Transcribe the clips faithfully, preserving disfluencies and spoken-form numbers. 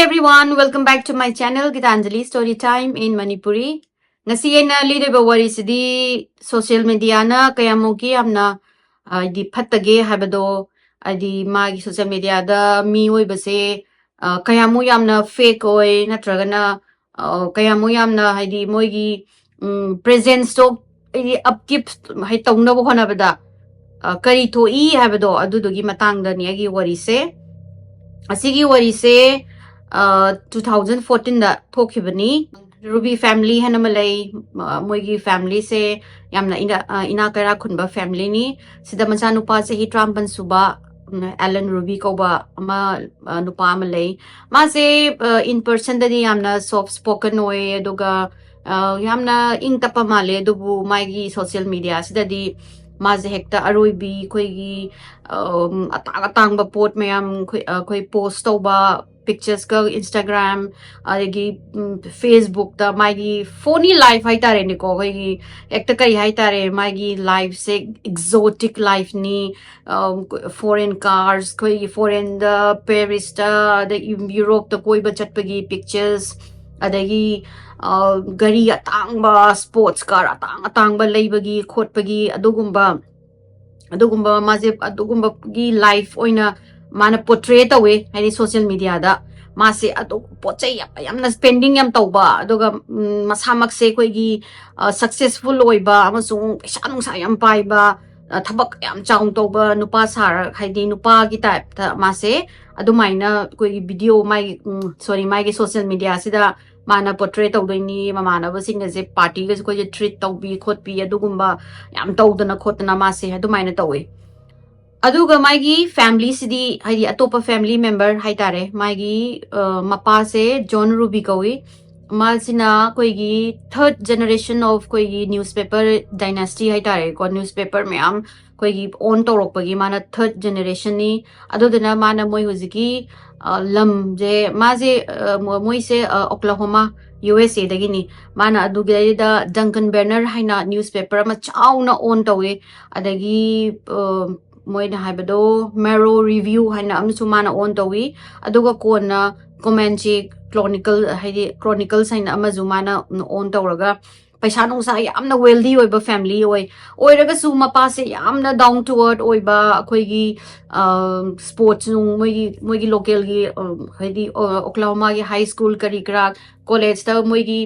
Everyone, welcome back to my channel, Gitanjali Story Time in Manipuri. ꯉꯁꯤ ꯑꯩꯅ ꯂꯤꯗꯣꯏꯕ ꯋꯥꯔꯤꯁꯤꯗꯤ social mediaꯅ ꯀꯌꯥꯃꯨꯛꯀꯤ ꯌꯥꯝꯅ, ꯍꯥꯏꯗꯤ, ꯐꯠꯇꯒꯦ ꯍꯥꯏꯕꯗꯣ, ꯍꯥꯏꯗꯤ, ꯃꯥꯒꯤ social mediaꯗ ꯃꯤꯑꯣꯏꯕꯁꯦ, ꯑ, ꯀꯌꯥꯃꯨꯛ ꯌꯥꯝꯅ fake ꯑꯣꯏ, ꯅꯠꯇ꯭ꯔꯒꯅ, ꯑ, ꯀꯌꯥꯃꯨꯛ ꯌꯥꯝꯅ, ꯍꯥꯏꯗꯤ, ꯃꯣꯏꯒꯤ, ꯎꯝ, presenceꯇꯣ, ꯍꯥꯏꯗꯤ, upkeep, ꯍꯥꯏꯗꯤ, ꯇꯧꯅꯕ ꯍꯣꯠꯅꯕꯗ, ꯑ, ꯀꯔꯤ ꯊꯣꯛꯏ ꯍꯥꯏꯕꯗꯣ, ꯑꯗꯨꯗꯨꯒꯤ ꯃꯇꯥꯡꯗꯅꯤ ꯑꯩꯒꯤ ꯋꯥꯔꯤꯁꯦ꯫ ꯑꯁꯤꯒꯤ ꯋꯥꯔꯤꯁꯦ, ꯑ, two thousand fourteenꯗ ꯊꯣꯛꯈꯤꯕꯅꯤ꯫ Ruby family ꯍꯥꯏꯅ ꯑꯃ ꯂꯩ꯫ ꯑ, ꯃꯣꯏꯒꯤ familyꯁꯦ ꯌꯥꯝꯅ ꯏꯅꯥ-, ꯑ, ꯏꯅꯥꯛ ꯀꯩꯔꯥꯛ ꯈꯨꯟꯕ familyꯅꯤ꯫ ꯁꯤꯗ ꯃꯆꯥꯅꯨꯄꯥ ꯆꯍꯤ ꯇꯔꯥꯃꯥꯄꯟ ꯁꯨꯕ, ꯎꯝ, Alan Ruby ꯀꯧꯕ ꯑꯃ, ꯑ, ꯅꯨꯄꯥ ꯑꯃ ꯂꯩ꯫ ꯃꯥꯁꯦ, ꯑ, in personꯗꯗꯤ ꯌꯥꯝꯅ soft spoken ꯑꯣꯏ, ꯑꯗꯨꯒ, ꯑ, ꯌꯥꯝꯅ ꯏꯪ ꯇꯞꯄ ꯃꯥꯜꯂꯦ, ꯑꯗꯨꯕꯨ ꯃꯥꯒꯤ social mediaꯁꯤꯗꯗꯤ ꯃꯥꯁꯦ ꯍꯦꯛꯇ ꯑꯔꯣꯏꯕꯤ ꯑꯩꯈꯣꯏꯒꯤ, ꯑꯝ, ꯑꯇꯥꯡ ꯑꯇꯥꯡꯕ ꯄꯣꯠ ꯃꯌꯥꯝ ꯑꯩꯈꯣꯏ, ꯑꯩꯈꯣꯏ post ꯇꯧꯕ, picturesꯀ Instagram, ꯑꯗꯒꯤ, ꯎꯝ, Facebookꯇ ꯃꯥꯒꯤ phony life ꯍꯥꯏꯇꯥꯔꯦꯅꯦꯀꯣ, ꯑꯩꯈꯣꯏꯒꯤ ꯍꯦꯛꯇ ꯀꯔꯤ ꯍꯥꯏꯇꯥꯔꯦ, ꯃꯥꯒꯤ lifeꯁꯦ exotic lifeꯅꯤ꯫ ꯑꯝ, foreign cars, ꯑꯩꯈꯣꯏꯒꯤ foreignꯗ, Parisꯇ, ꯑꯗꯩ Europeꯇ ꯀꯣꯏꯕ ꯆꯠꯄꯒꯤ pictures, ꯑꯗꯒꯤ, ꯑ, ꯒꯥꯔꯤ ꯑꯇꯥꯡꯕ, sports car ꯑꯇꯥꯡ ꯑꯇꯥꯡꯕ ꯂꯩꯕꯒꯤ ꯈꯣꯠꯄꯒꯤ ꯑꯗꯨꯒꯨꯝꯕ, ꯑꯗꯨꯒꯨꯝꯕ ꯃꯥꯁꯦ ꯑꯗꯨꯒꯨꯝꯕꯒꯤ life ꯑꯣꯏꯅ ꯃꯥꯅ portray ꯇꯧꯋꯦ, ꯍꯥꯏꯗꯤ social mediaꯗ꯫ ꯃꯥꯁꯦ ꯑꯗꯨ ꯄꯣꯠ ꯆꯩ ꯌꯥꯝ, ꯌꯥꯝꯅ spending ꯌꯥꯝ ꯇꯧꯕ, ꯑꯗꯨꯒ, ꯎꯝ, ꯃꯁꯥꯃꯛꯁꯦ ꯑꯩꯈꯣꯏꯒꯤ, ꯑ, successful ꯑꯣꯏꯕ ꯑꯃꯁꯨꯡ ꯄꯩꯁꯥ ꯅꯨꯡꯁꯥ ꯌꯥꯝ ꯄꯥꯏꯕ, ꯑ, ꯊꯕꯛ ꯌꯥꯝ ꯆꯥꯎꯅ ꯇꯧꯕ ꯅꯨꯄꯥ ꯁꯥꯔ, ꯍꯥꯏꯗꯤ ꯅꯨꯄꯥꯒꯤ typeꯇ ꯃꯥꯁꯦ ꯑꯗꯨꯃꯥꯏꯅ ꯑꯩꯈꯣꯏꯒꯤ video ꯃꯥꯒꯤ, ꯎꯝ, sorry, ꯃꯥꯒꯤ social mediaꯁꯤꯗ ꯃꯥꯅ portray ꯇꯧꯗꯣꯏꯅꯤ, ꯃꯃꯥꯟꯅꯕꯁꯤꯡꯒꯁꯦ partyꯒꯁꯦ ꯑꯩꯈꯣꯏꯁꯦ treat ꯇꯧꯕꯤ ꯈꯣꯠꯄꯤ ꯑꯗꯨꯒꯨꯝꯕ ꯌꯥꯝ ꯇꯧꯗꯅ ꯈꯣꯠꯇꯅ ꯃꯥꯁꯦ ꯑꯗꯨꯃꯥꯏꯅ ꯇꯧꯋꯦ꯫ ꯑꯗꯨꯒ ꯃꯥꯒꯤ familyꯁꯤꯗꯤ, ꯍꯥꯏꯗꯤ ꯑꯇꯣꯞꯄ family member ꯍꯥꯏꯇꯥꯔꯦ, ꯃꯥꯒꯤ, ꯑ, ꯃꯄꯥꯁꯦ John Ruby ꯀꯧꯏ꯫ ꯃꯥꯁꯤꯅ ꯑꯩꯈꯣꯏꯒꯤ third generation of ꯑꯩꯈꯣꯏꯒꯤ newspaper dynasty ꯍꯥꯏꯇꯥꯔꯦꯀꯣ, newspaper ꯃꯌꯥꯝ ꯑꯩꯈꯣꯏꯒꯤ own ꯇꯧꯔꯛꯄꯒꯤ ꯃꯥꯅ third generationꯅꯤ꯫ ꯑꯗꯨꯗꯨꯅ ꯃꯥꯅ ꯃꯣꯏ ꯍꯧꯖꯤꯛꯀꯤ, ꯑ, ꯂꯝꯁꯦ, ꯃꯥꯁꯦ, ꯑ, ꯃꯣ-, ꯃꯣꯏꯁꯦ, ꯑ, Oklahoma, USAꯗꯒꯤꯅꯤ꯫ ꯃꯥꯅ ꯑꯗꯨꯒꯤꯗ Duncan Banner ꯍꯥꯏꯅ newspaper ꯑꯃ ꯆꯥꯎꯅ own ꯇꯧꯋꯦ꯫ ꯑꯗꯒꯤ, ꯑ, ꯃꯣꯏꯅ ꯍꯥꯏꯕꯗꯣ Murrow Review ꯍꯥꯏꯅ ꯑꯃꯁꯨ ꯃꯥꯅ own ꯇꯧꯋꯤ꯫ ꯑꯗꯨꯒ ꯀꯣꯟꯅ Comanche Chronicle, ꯍꯥꯏꯗꯤ Chronicles ꯍꯥꯏꯅ ꯑꯃꯁꯨ ꯃꯥꯅ own ꯇꯧꯔꯒ, ꯄꯩꯁꯥ ꯅꯨꯡꯁꯥ ꯌꯥꯝꯅ wealthy ꯑꯣꯏꯕ family ꯑꯣꯏ꯫ ꯑꯣꯏꯔꯒꯁꯨ ꯃꯄꯥꯁꯦ ꯌꯥꯝꯅ down to earth ꯑꯣꯏꯕ, ꯑꯩꯈꯣꯏꯒꯤ, ꯑ, sports ꯅꯨꯡ, ꯃꯣꯏꯒꯤ, ꯃꯣꯏꯒꯤ localꯒꯤ, ꯑ, ꯍꯥꯏꯗꯤ, ꯑ, Oklahomaꯒꯤ high school ꯀꯔꯤ ꯀꯔꯥ, collegeꯇ ꯃꯣꯏꯒꯤ,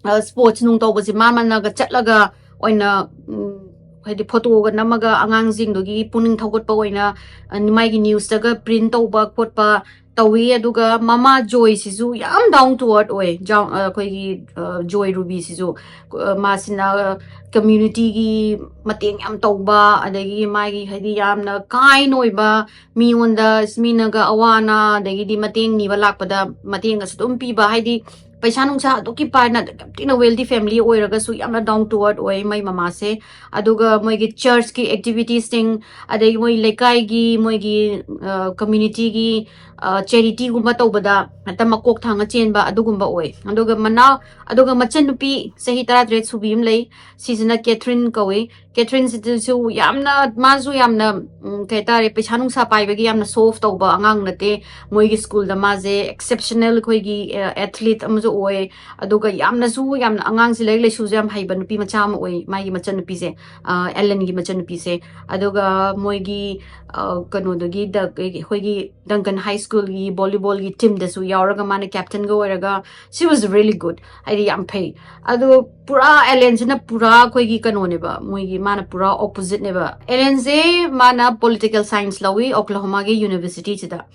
ꯑ, sports ꯅꯨꯡ ꯇꯧꯕꯁꯦ ꯃꯥ ꯃꯥꯅꯒ ꯆꯠꯂꯒ ꯑꯣꯏꯅ, ꯎꯝ, ꯍꯥꯏꯗꯤ photoꯒ ꯅꯝꯃꯒ ꯑꯉꯥꯡꯁꯤꯡꯗꯨꯒꯤ ꯄꯨꯛꯅꯤꯡ ꯊꯧꯒꯠꯄ ꯑꯣꯏꯅ, ꯑ, ꯃꯥꯒꯤ newsꯇꯒ print ꯇꯧꯕ ꯈꯣꯠꯄ ꯇꯧꯏ꯫ ꯑꯗꯨꯒ ꯃꯃꯥ ꯖꯣꯏꯁꯤꯁꯨ ꯌꯥꯝ down to earth ꯑꯣꯏ꯫ ꯖꯥꯎ-, ꯑ, ꯑꯩꯈꯣꯏꯒꯤ, ꯑ, ꯖꯣꯏ ꯔꯨꯕꯤꯁꯤꯁꯨ, ꯑ, ꯃꯥꯁꯤꯅ communityꯒꯤ ꯃꯇꯦꯡ ꯌꯥꯝ ꯇꯧꯕ, ꯑꯗꯒꯤ ꯃꯥꯒꯤ ꯍꯥꯏꯗꯤ ꯌꯥꯝꯅ kind ꯑꯣꯏꯕ, ꯃꯤꯉꯣꯟꯗ ꯃꯤꯅꯒ ꯑꯋꯥ ꯑꯅꯥ ꯑꯗꯒꯤꯗꯤ ꯃꯇꯦꯡ ꯅꯤꯕ ꯂꯥꯛꯄꯗ ꯃꯇꯦꯡꯒꯁꯨ ꯑꯗꯨꯝ ꯄꯤꯕ, ꯍꯥꯏꯗꯤ ꯄꯩꯁꯥ ꯅꯨꯡꯁꯥ ꯑꯗꯨꯛꯀꯤ ꯄꯥꯏꯅ ꯌꯥꯝ ꯊꯤꯅ wealthy family ꯑꯣꯏꯔꯒꯁꯨ ꯌꯥꯝꯅ down to earth ꯑꯣꯏ ꯃꯥꯏ ꯃꯃꯥꯁꯦ꯫ ꯑꯗꯨꯒ ꯃꯣꯏꯒꯤ churchꯀꯤ activitiesꯁꯤꯡ, ꯑꯗꯒꯤ ꯃꯣꯏ ꯂꯩꯀꯥꯏꯒꯤ, ꯃꯣꯏꯒꯤ, ꯑ, communityꯒꯤ, ꯑ, charityꯒꯨꯝꯕ ꯇꯧꯕꯗ ꯍꯦꯛꯇ ꯃꯀꯣꯛ ꯊꯥꯡꯉ ꯆꯦꯟꯕ ꯑꯗꯨꯒꯨꯝꯕ ꯑꯣꯏ꯫ ꯑꯗꯨꯒ ꯃꯅꯥꯎ, ꯑꯗꯨꯒ ꯃꯆꯟꯅꯨꯄꯤ ꯆꯍꯤ ꯇꯔꯥꯇꯔꯦꯠ ꯁꯨꯕꯤ ꯑꯃ ꯂꯩ, ꯁꯤꯁꯤꯅ ꯀꯦꯊ꯭ꯔꯤꯟ ꯀꯧꯏ꯫ ꯀꯦꯊ꯭ꯔꯤꯟꯁꯤꯗꯁꯨ ꯌꯥꯝꯅ, ꯃꯥꯁꯨ ꯌꯥꯝꯅ, ꯎꯝ, ꯀꯩ ꯍꯥꯏꯇꯥꯔꯦ, ꯄꯩꯁꯥ ꯅꯨꯡꯁꯥ ꯄꯥꯏꯕꯒꯤ ꯌꯥꯝꯅ show off ꯇꯧꯕ ꯑꯉꯥꯡ ꯅꯠꯇꯦ꯫ ꯃꯣꯏꯒꯤ schoolꯗ ꯃꯥꯁꯦ exceptional ꯑꯩꯈꯣꯏꯒꯤ, ꯑ, athlete ꯑꯃꯁꯨ ꯑꯣꯏ꯫ ꯑꯗꯨꯒ ꯌꯥꯝꯅꯁꯨ, ꯌꯥꯝꯅ ꯑꯉꯥꯡꯁꯦ ꯂꯥꯏꯔꯤꯛ ꯂꯥꯏꯁꯨꯁꯦ ꯌꯥꯝ ꯍꯩꯕ ꯅꯨꯄꯤ ꯃꯆꯥ ꯑꯃ ꯑꯣꯏ, ꯃꯥꯒꯤ ꯃꯆꯟꯅꯨꯄꯤꯁꯦ, ꯑ, ꯑꯦꯂꯟꯒꯤ ꯃꯆꯟꯅꯨꯄꯤꯁꯦ꯫ ꯑꯗꯨꯒ ꯃꯣꯏꯒꯤ, ꯑ, ꯀꯩꯅꯣꯗꯨꯒꯤ, ꯗ-, ꯑꯩꯈꯣꯏꯒꯤ Duncan High Schoolꯒꯤ volleyballꯒꯤ teamꯗꯁꯨ ꯌꯥꯎꯔꯒ ꯃꯥꯅ captainꯒ ꯑꯣꯏꯔꯒ, she was really good, ꯍꯥꯏꯗꯤ ꯌꯥꯝ ꯐꯩ꯫ ꯑꯗꯣ ꯄꯨꯔꯥ ꯑꯦꯂꯦꯟꯁꯤꯅ ꯄꯨꯔꯥ ꯑꯩꯈꯣꯏꯒꯤ ꯀꯩꯅꯣꯅꯦꯕ, ꯃꯣꯏꯒꯤ, ꯃꯥꯅ ꯄꯨꯔꯥ oppositeꯅꯦꯕ꯫ ꯑꯦꯂꯦꯟꯁꯦ ꯃꯥꯅ political science ꯂꯧꯏ Oklahomaꯒꯤ universityꯁꯤꯗ꯫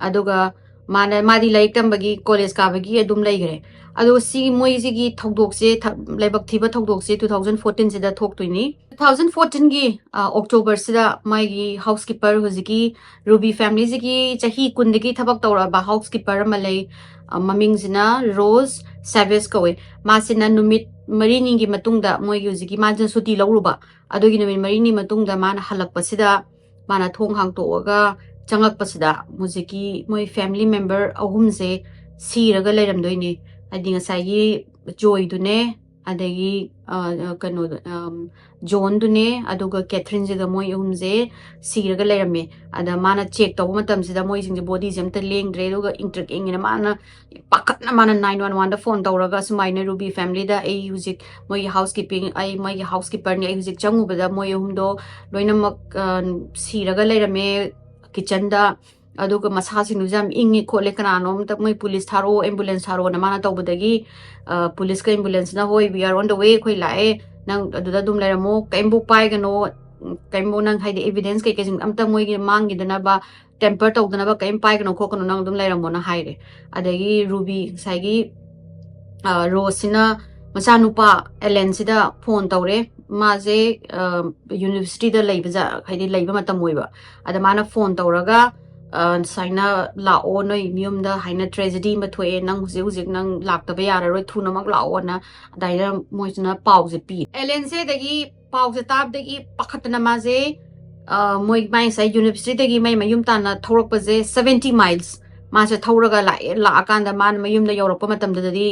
ꯑꯗꯨꯒ ꯃꯥꯅ, ꯃꯥꯗꯤ ꯂꯥꯏꯔꯤꯛ ꯇꯝꯕꯒꯤ, college ꯀꯥꯕꯒꯤ ꯑꯗꯨꯝ ꯂꯩꯈ꯭ꯔꯦ꯫ ꯑꯗꯣ ꯁꯤ ꯃꯣꯏꯁꯤꯒꯤ ꯊꯧꯗꯣꯛꯁꯦ, ꯊ-, ꯂꯥꯏꯕꯛ ꯊꯤꯕ ꯊꯧꯗꯣꯛꯁꯦ two thousand fourteenꯁꯤꯗ ꯊꯣꯛꯇꯣꯏꯅꯤ꯫ Two thousand fourteenꯒꯤ, ꯑ, Octoberꯁꯤꯗ ꯃꯥꯒꯤ housekeeper, ꯍꯧꯖꯤꯛꯀꯤ ꯔꯨꯕꯤ familyꯁꯤꯒꯤ ꯆꯍꯤ ꯀꯨꯟꯗꯒꯤ ꯊꯕꯛ ꯇꯧꯔꯛꯑꯕ housekeeper ꯑꯃ ꯂꯩ꯫ ꯑ, ꯃꯃꯤꯡꯁꯤꯅ ꯔꯣꯁ ꯁꯦꯚꯦꯖ ꯀꯧꯋꯦ꯫ ꯃꯥꯁꯤꯅ ꯅꯨꯃꯤꯠ ꯃꯔꯤꯅꯤꯒꯤ ꯃꯇꯨꯡꯗ, ꯃꯣꯏꯒꯤ ꯍꯧꯖꯤꯛꯀꯤ ꯃꯥꯁꯤꯅ ꯁꯨꯇꯤ ꯂꯧꯔꯨꯕ, ꯑꯗꯨꯒꯤ ꯅꯨꯃꯤꯠ ꯃꯔꯤꯅꯤ ꯃꯇꯨꯡꯗ ꯃꯥꯅ ꯍꯜꯂꯛꯄꯁꯤꯗ, ꯃꯥꯅ ꯊꯣꯡ ꯍꯥꯡꯇꯣꯛꯑꯒ ꯆꯪꯉꯛꯄꯁꯤꯗ ꯍꯧꯖꯤꯛꯀꯤ ꯃꯣꯏ family member ꯑꯍꯨꯝꯁꯦ ꯁꯤꯔꯒ ꯂꯩꯔꯝꯗꯣꯏꯅꯦ꯫ ꯍꯥꯏꯗꯤ ꯉꯁꯥꯏꯒꯤ ꯖꯣꯏꯗꯨꯅꯦ, ꯑꯗꯒꯤ ꯀꯩꯅꯣꯗꯣ, ꯖꯣꯟꯗꯨꯅꯦ, ꯑꯗꯨꯒ ꯀꯦꯊ꯭ꯔꯤꯟꯁꯤꯒ, ꯃꯣꯏ ꯑꯍꯨꯝꯁꯦ ꯁꯤꯔꯒ ꯂꯩꯔꯝꯃꯦ꯫ ꯑꯗ ꯃꯥꯅ ꯆꯦꯛ ꯇꯧꯕ ꯃꯇꯝꯁꯤꯗ ꯃꯣꯏꯁꯤꯡꯁꯦ ꯕꯣꯗꯤꯁꯦ ꯑꯝꯇ ꯂꯦꯡꯗ꯭ꯔꯦ꯫ ꯑꯗꯨꯒ ꯏꯪꯇ꯭ꯔꯤꯛ ꯏꯪꯉꯦꯅ ꯃꯥꯅ ꯄꯥꯈꯠꯅ ꯃꯥꯅ ꯅꯥꯏꯟ ꯋꯥꯟ ꯋꯥꯟꯗ ꯐꯣꯟ ꯇꯧꯔꯒ, "ꯁꯨꯃꯥꯏꯅ ꯔꯨꯕꯤ ꯐꯦꯃꯤꯂꯤꯗ ꯑꯩ ꯍꯧꯖꯤꯛ ꯃꯣꯏꯒꯤ ꯍꯥꯎꯁ ꯀꯤꯄꯤꯡ, ꯑꯩ ꯃꯣꯏꯒꯤ ꯍꯥꯎꯁ ꯀꯤꯄꯔꯅꯤ, ꯑꯩ ꯍꯧꯖꯤꯛ ꯆꯪꯉꯨꯕꯗ ꯃꯣꯏ ꯑꯍꯨꯝꯗꯣ ꯂꯣꯏꯅꯃꯛ ꯁꯤꯔꯒ ꯂꯩꯔꯝꯃꯦ ꯀꯤꯠꯆꯟꯗ꯫ ꯑꯗꯨꯒ ꯃꯁꯥꯁꯤꯡꯗꯨꯁꯨ ꯌꯥꯝ ꯏꯪꯉꯦ ꯈꯣꯠꯂꯦ, ꯀꯅꯥꯅꯣ ꯑꯝꯇ ꯃꯣꯏ ꯄꯨꯂꯤꯁ ꯊꯥꯔꯛꯑꯣ, ꯑꯦꯝꯕꯨꯂꯦꯟꯁ ꯊꯥꯔꯛꯑꯣꯅ" ꯃꯥꯅ ꯇꯧꯕꯗꯒꯤ ꯄꯨꯂꯤꯁꯀ ꯑꯦꯝꯕꯨꯂꯦꯟꯁꯅ, "ꯍꯣꯏ, we are on the way, ꯑꯩꯈꯣꯏ ꯂꯥꯛꯑꯦ, ꯅꯪ ꯑꯗꯨꯗ ꯑꯗꯨꯝ ꯂꯩꯔꯝꯃꯣ, ꯀꯩꯝꯕꯨ ꯄꯥꯏꯒꯅꯣ, ꯀꯩꯝꯕꯨ ꯅꯪ ꯍꯥꯏꯗꯤ ꯑꯦꯚꯤꯗꯦꯟꯁ ꯀꯩꯀꯩꯁꯤꯡ ꯑꯝꯇ ꯃꯣꯏꯒꯤ ꯃꯥꯡꯈꯤꯗꯅꯕ, ꯇꯦꯝꯄꯔ ꯇꯧꯗꯅꯕ ꯀꯩꯝ ꯄꯥꯏꯒꯅꯣ ꯈꯣꯠꯀꯅꯣ, ꯅꯪ ꯑꯗꯨꯝ ꯂꯩꯔꯝꯃꯣꯅ" ꯍꯥꯏꯔꯦ꯫ ꯑꯗꯒꯤ ꯔꯨꯕꯤ ꯉꯁꯥꯏꯒꯤ ꯔꯣꯁꯁꯤꯅ ꯃꯆꯥꯅꯨꯄꯥ ꯑꯦꯂꯦꯟꯁꯤꯗ ꯐꯣꯟ ꯇꯧꯔꯦ꯫ ꯃꯥꯁꯦ ꯌꯨꯅꯤꯚꯔꯁꯤꯇꯤꯗ ꯂꯩꯕ, ꯍꯥꯏꯗꯤ ꯂꯩꯕ ꯃꯇꯝ ꯑꯣꯏꯕ꯫ ꯑꯗ ꯃꯥꯅ ꯐꯣꯟ ꯇꯧꯔꯒ, "ꯁꯨꯃꯥꯏꯅ ꯂꯥꯛꯑꯣ, ꯅꯣꯏ ꯌꯨꯝꯗ ꯍꯥꯏꯅ ꯇ꯭ꯔꯦꯖꯦꯗꯤ ꯑꯃ ꯊꯣꯛꯑꯦ, ꯅꯪ ꯍꯧꯖꯤꯛ ꯍꯧꯖꯤꯛ ꯅꯪ ꯂꯥꯛꯇꯕ ꯌꯥꯔꯔꯣꯏ, ꯊꯨꯅꯃꯛ ꯂꯥꯛꯑꯣꯅ" ꯑꯗꯨꯃꯥꯏꯅ ꯃꯣꯏꯁꯤꯅ ꯄꯥꯎꯁꯦ ꯄꯤ꯫ ꯑꯦꯂꯦꯟꯁꯦ ꯑꯗꯒꯤ ꯄꯥꯎꯁꯦ ꯇꯥꯕꯗꯒꯤ ꯄꯥꯈꯠꯇꯅ ꯃꯥꯁꯦ, ꯃꯣꯏ, ꯃꯥꯏ ꯉꯁꯥꯏ ꯌꯨꯅꯤꯚꯔꯁꯤꯇꯤꯗꯒꯤ ꯃꯥꯏ ꯃꯌꯨꯝ ꯇꯥꯟꯅ ꯊꯧꯔꯛꯄꯁꯦ seventy miles꯫ ꯃꯥꯁꯦ ꯊꯧꯔꯒ ꯂꯥꯛꯑꯦ꯫ ꯂꯥꯛꯑꯀꯥꯟꯗ ꯃꯥꯅ ꯃꯌꯨꯝꯗ ꯌꯧꯔꯛꯄ ꯃꯇꯝꯗꯨꯗꯗꯤ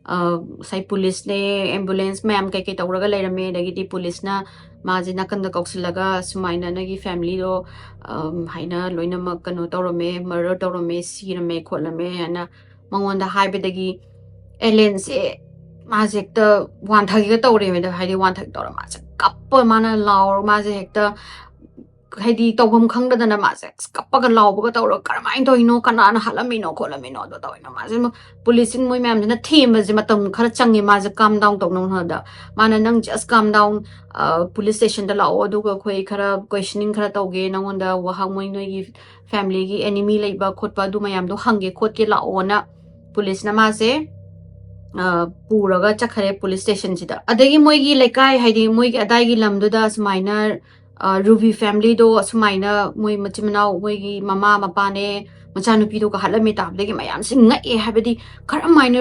ꯉꯁꯥꯏ ꯄꯨꯂꯤꯁꯅꯦ, ꯑꯦꯝꯕꯨꯂꯦꯟꯁ ꯃꯌꯥꯝ ꯀꯩꯀꯩ ꯇꯧꯔꯒ ꯂꯩꯔꯝꯃꯦ꯫ ꯑꯗꯒꯤꯗꯤ ꯄꯨꯂꯤꯁꯅ ꯃꯥꯁꯦ ꯅꯥꯀꯟꯗ ꯀꯧꯁꯤꯜꯂꯒ, "ꯁꯨꯃꯥꯏꯅ ꯅꯣꯏꯒꯤ ꯐꯦꯃꯤꯂꯤꯗꯣ ꯍꯥꯏꯅ ꯂꯣꯏꯅꯃꯛ ꯀꯩꯅꯣ ꯇꯧꯔꯝꯃꯦ, ꯃꯔꯗꯔ ꯇꯧꯔꯝꯃꯦ, ꯁꯤꯔꯝꯃꯦ ꯈꯣꯠꯂꯝꯃꯦ" ꯍꯥꯏꯅ ꯃꯉꯣꯟꯗ ꯍꯥꯏꯕꯗꯒꯤ ꯑꯦꯂꯦꯟꯁꯦ ꯃꯥꯁꯦ ꯍꯦꯛꯇ ꯋꯥꯟꯊꯒꯦꯒ ꯇꯧꯔꯦꯕ꯫ ꯍꯥꯏꯗꯤ ꯋꯥꯟꯊꯒꯦ ꯇꯧꯔ ꯃꯥꯁꯦ ꯀꯞꯄ, ꯃꯥꯅ ꯂꯥꯎꯔ, ꯃꯥꯁꯦ ꯍꯦꯛꯇ ꯍꯥꯏꯗꯤ ꯇꯧꯐꯝ ꯈꯪꯗꯗꯅ ꯃꯥꯁꯦ ꯑꯁ ꯀꯞꯄꯒ ꯂꯥꯎꯕꯒ ꯇꯧꯔꯒ, "ꯀꯔꯝꯍꯥꯏꯅ ꯇꯧꯔꯤꯅꯣ? ꯀꯅꯥꯅ ꯍꯥꯠꯂꯝꯃꯤꯅꯣ ꯈꯣꯠꯂꯝꯃꯤꯅꯣ?" ꯑꯗꯣ ꯇꯧꯔꯤꯅꯣ ꯃꯥꯁꯦ꯫ ꯄꯨꯂꯤꯁꯁꯤꯡ ꯃꯣꯏ ꯃꯌꯥꯝꯁꯤꯅ ꯊꯦꯝꯕꯁꯦ ꯃꯇꯝ ꯈꯔ ꯆꯪꯉꯦ ꯃꯥꯁꯦ ꯀꯥꯝ ꯗꯥꯎꯟ ꯇꯧꯅꯕ ꯍꯣꯠꯅꯕꯗ꯫ ꯃꯥꯅ, "ꯅꯪ ꯖꯁ ꯀꯥꯝ ꯗꯥꯎꯟ, ꯄꯨꯂꯤꯁ ꯁ꯭ꯇꯦꯁꯟꯗ ꯂꯥꯛꯑꯣ, ꯑꯗꯨꯒ ꯑꯩꯈꯣꯏ ꯈꯔ ꯀꯣꯏꯁꯅꯤꯡ ꯈꯔ ꯇꯧꯒꯦ, ꯅꯪꯉꯣꯟꯗ ꯋꯥꯍꯪ, ꯃꯣꯏ ꯅꯣꯏꯒꯤ ꯐꯦꯃꯤꯂꯤꯒꯤ ꯑꯦꯅꯤꯃꯤ ꯂꯩꯕ ꯈꯣꯠꯄ ꯑꯗꯨ ꯃꯌꯥꯝꯗꯣ ꯍꯪꯒꯦ ꯈꯣꯠꯀꯦ, ꯂꯥꯛꯑꯣꯅ" ꯄꯨꯂꯤꯁꯅ ꯃꯥꯁꯦ ꯄꯨꯔꯒ ꯆꯠꯈꯔꯦ ꯄꯨꯂꯤꯁ ꯁ꯭ꯇꯦꯁꯟꯁꯤꯗ꯫ ꯑꯗꯒꯤ ꯃꯣꯏꯒꯤ ꯂꯩꯀꯥꯏ, ꯍꯥꯏꯗꯤ ꯃꯣꯏꯒꯤ ꯑꯗꯥꯏꯒꯤ ꯂꯝꯗꯨꯗ ꯁꯨꯃꯥꯏꯅ ꯔꯨꯕꯤ ꯐꯦꯃꯤꯂꯤꯗꯣ ꯑꯁꯨꯃꯥꯏꯅ ꯃꯣꯏ ꯃꯆꯤꯟ ꯃꯅꯥꯎ, ꯃꯣꯏꯒꯤ ꯃꯃꯥ ꯃꯄꯥꯅꯦ, ꯃꯆꯥꯅꯨꯄꯤꯗꯨꯒ ꯍꯥꯠꯂꯝꯃꯦ ꯇꯥꯕꯗꯒꯤ ꯃꯌꯥꯝꯁꯦ ꯉꯛꯑꯦ꯫ ꯍꯥꯏꯕꯗꯤ ꯀꯔꯝꯍꯥꯏꯅ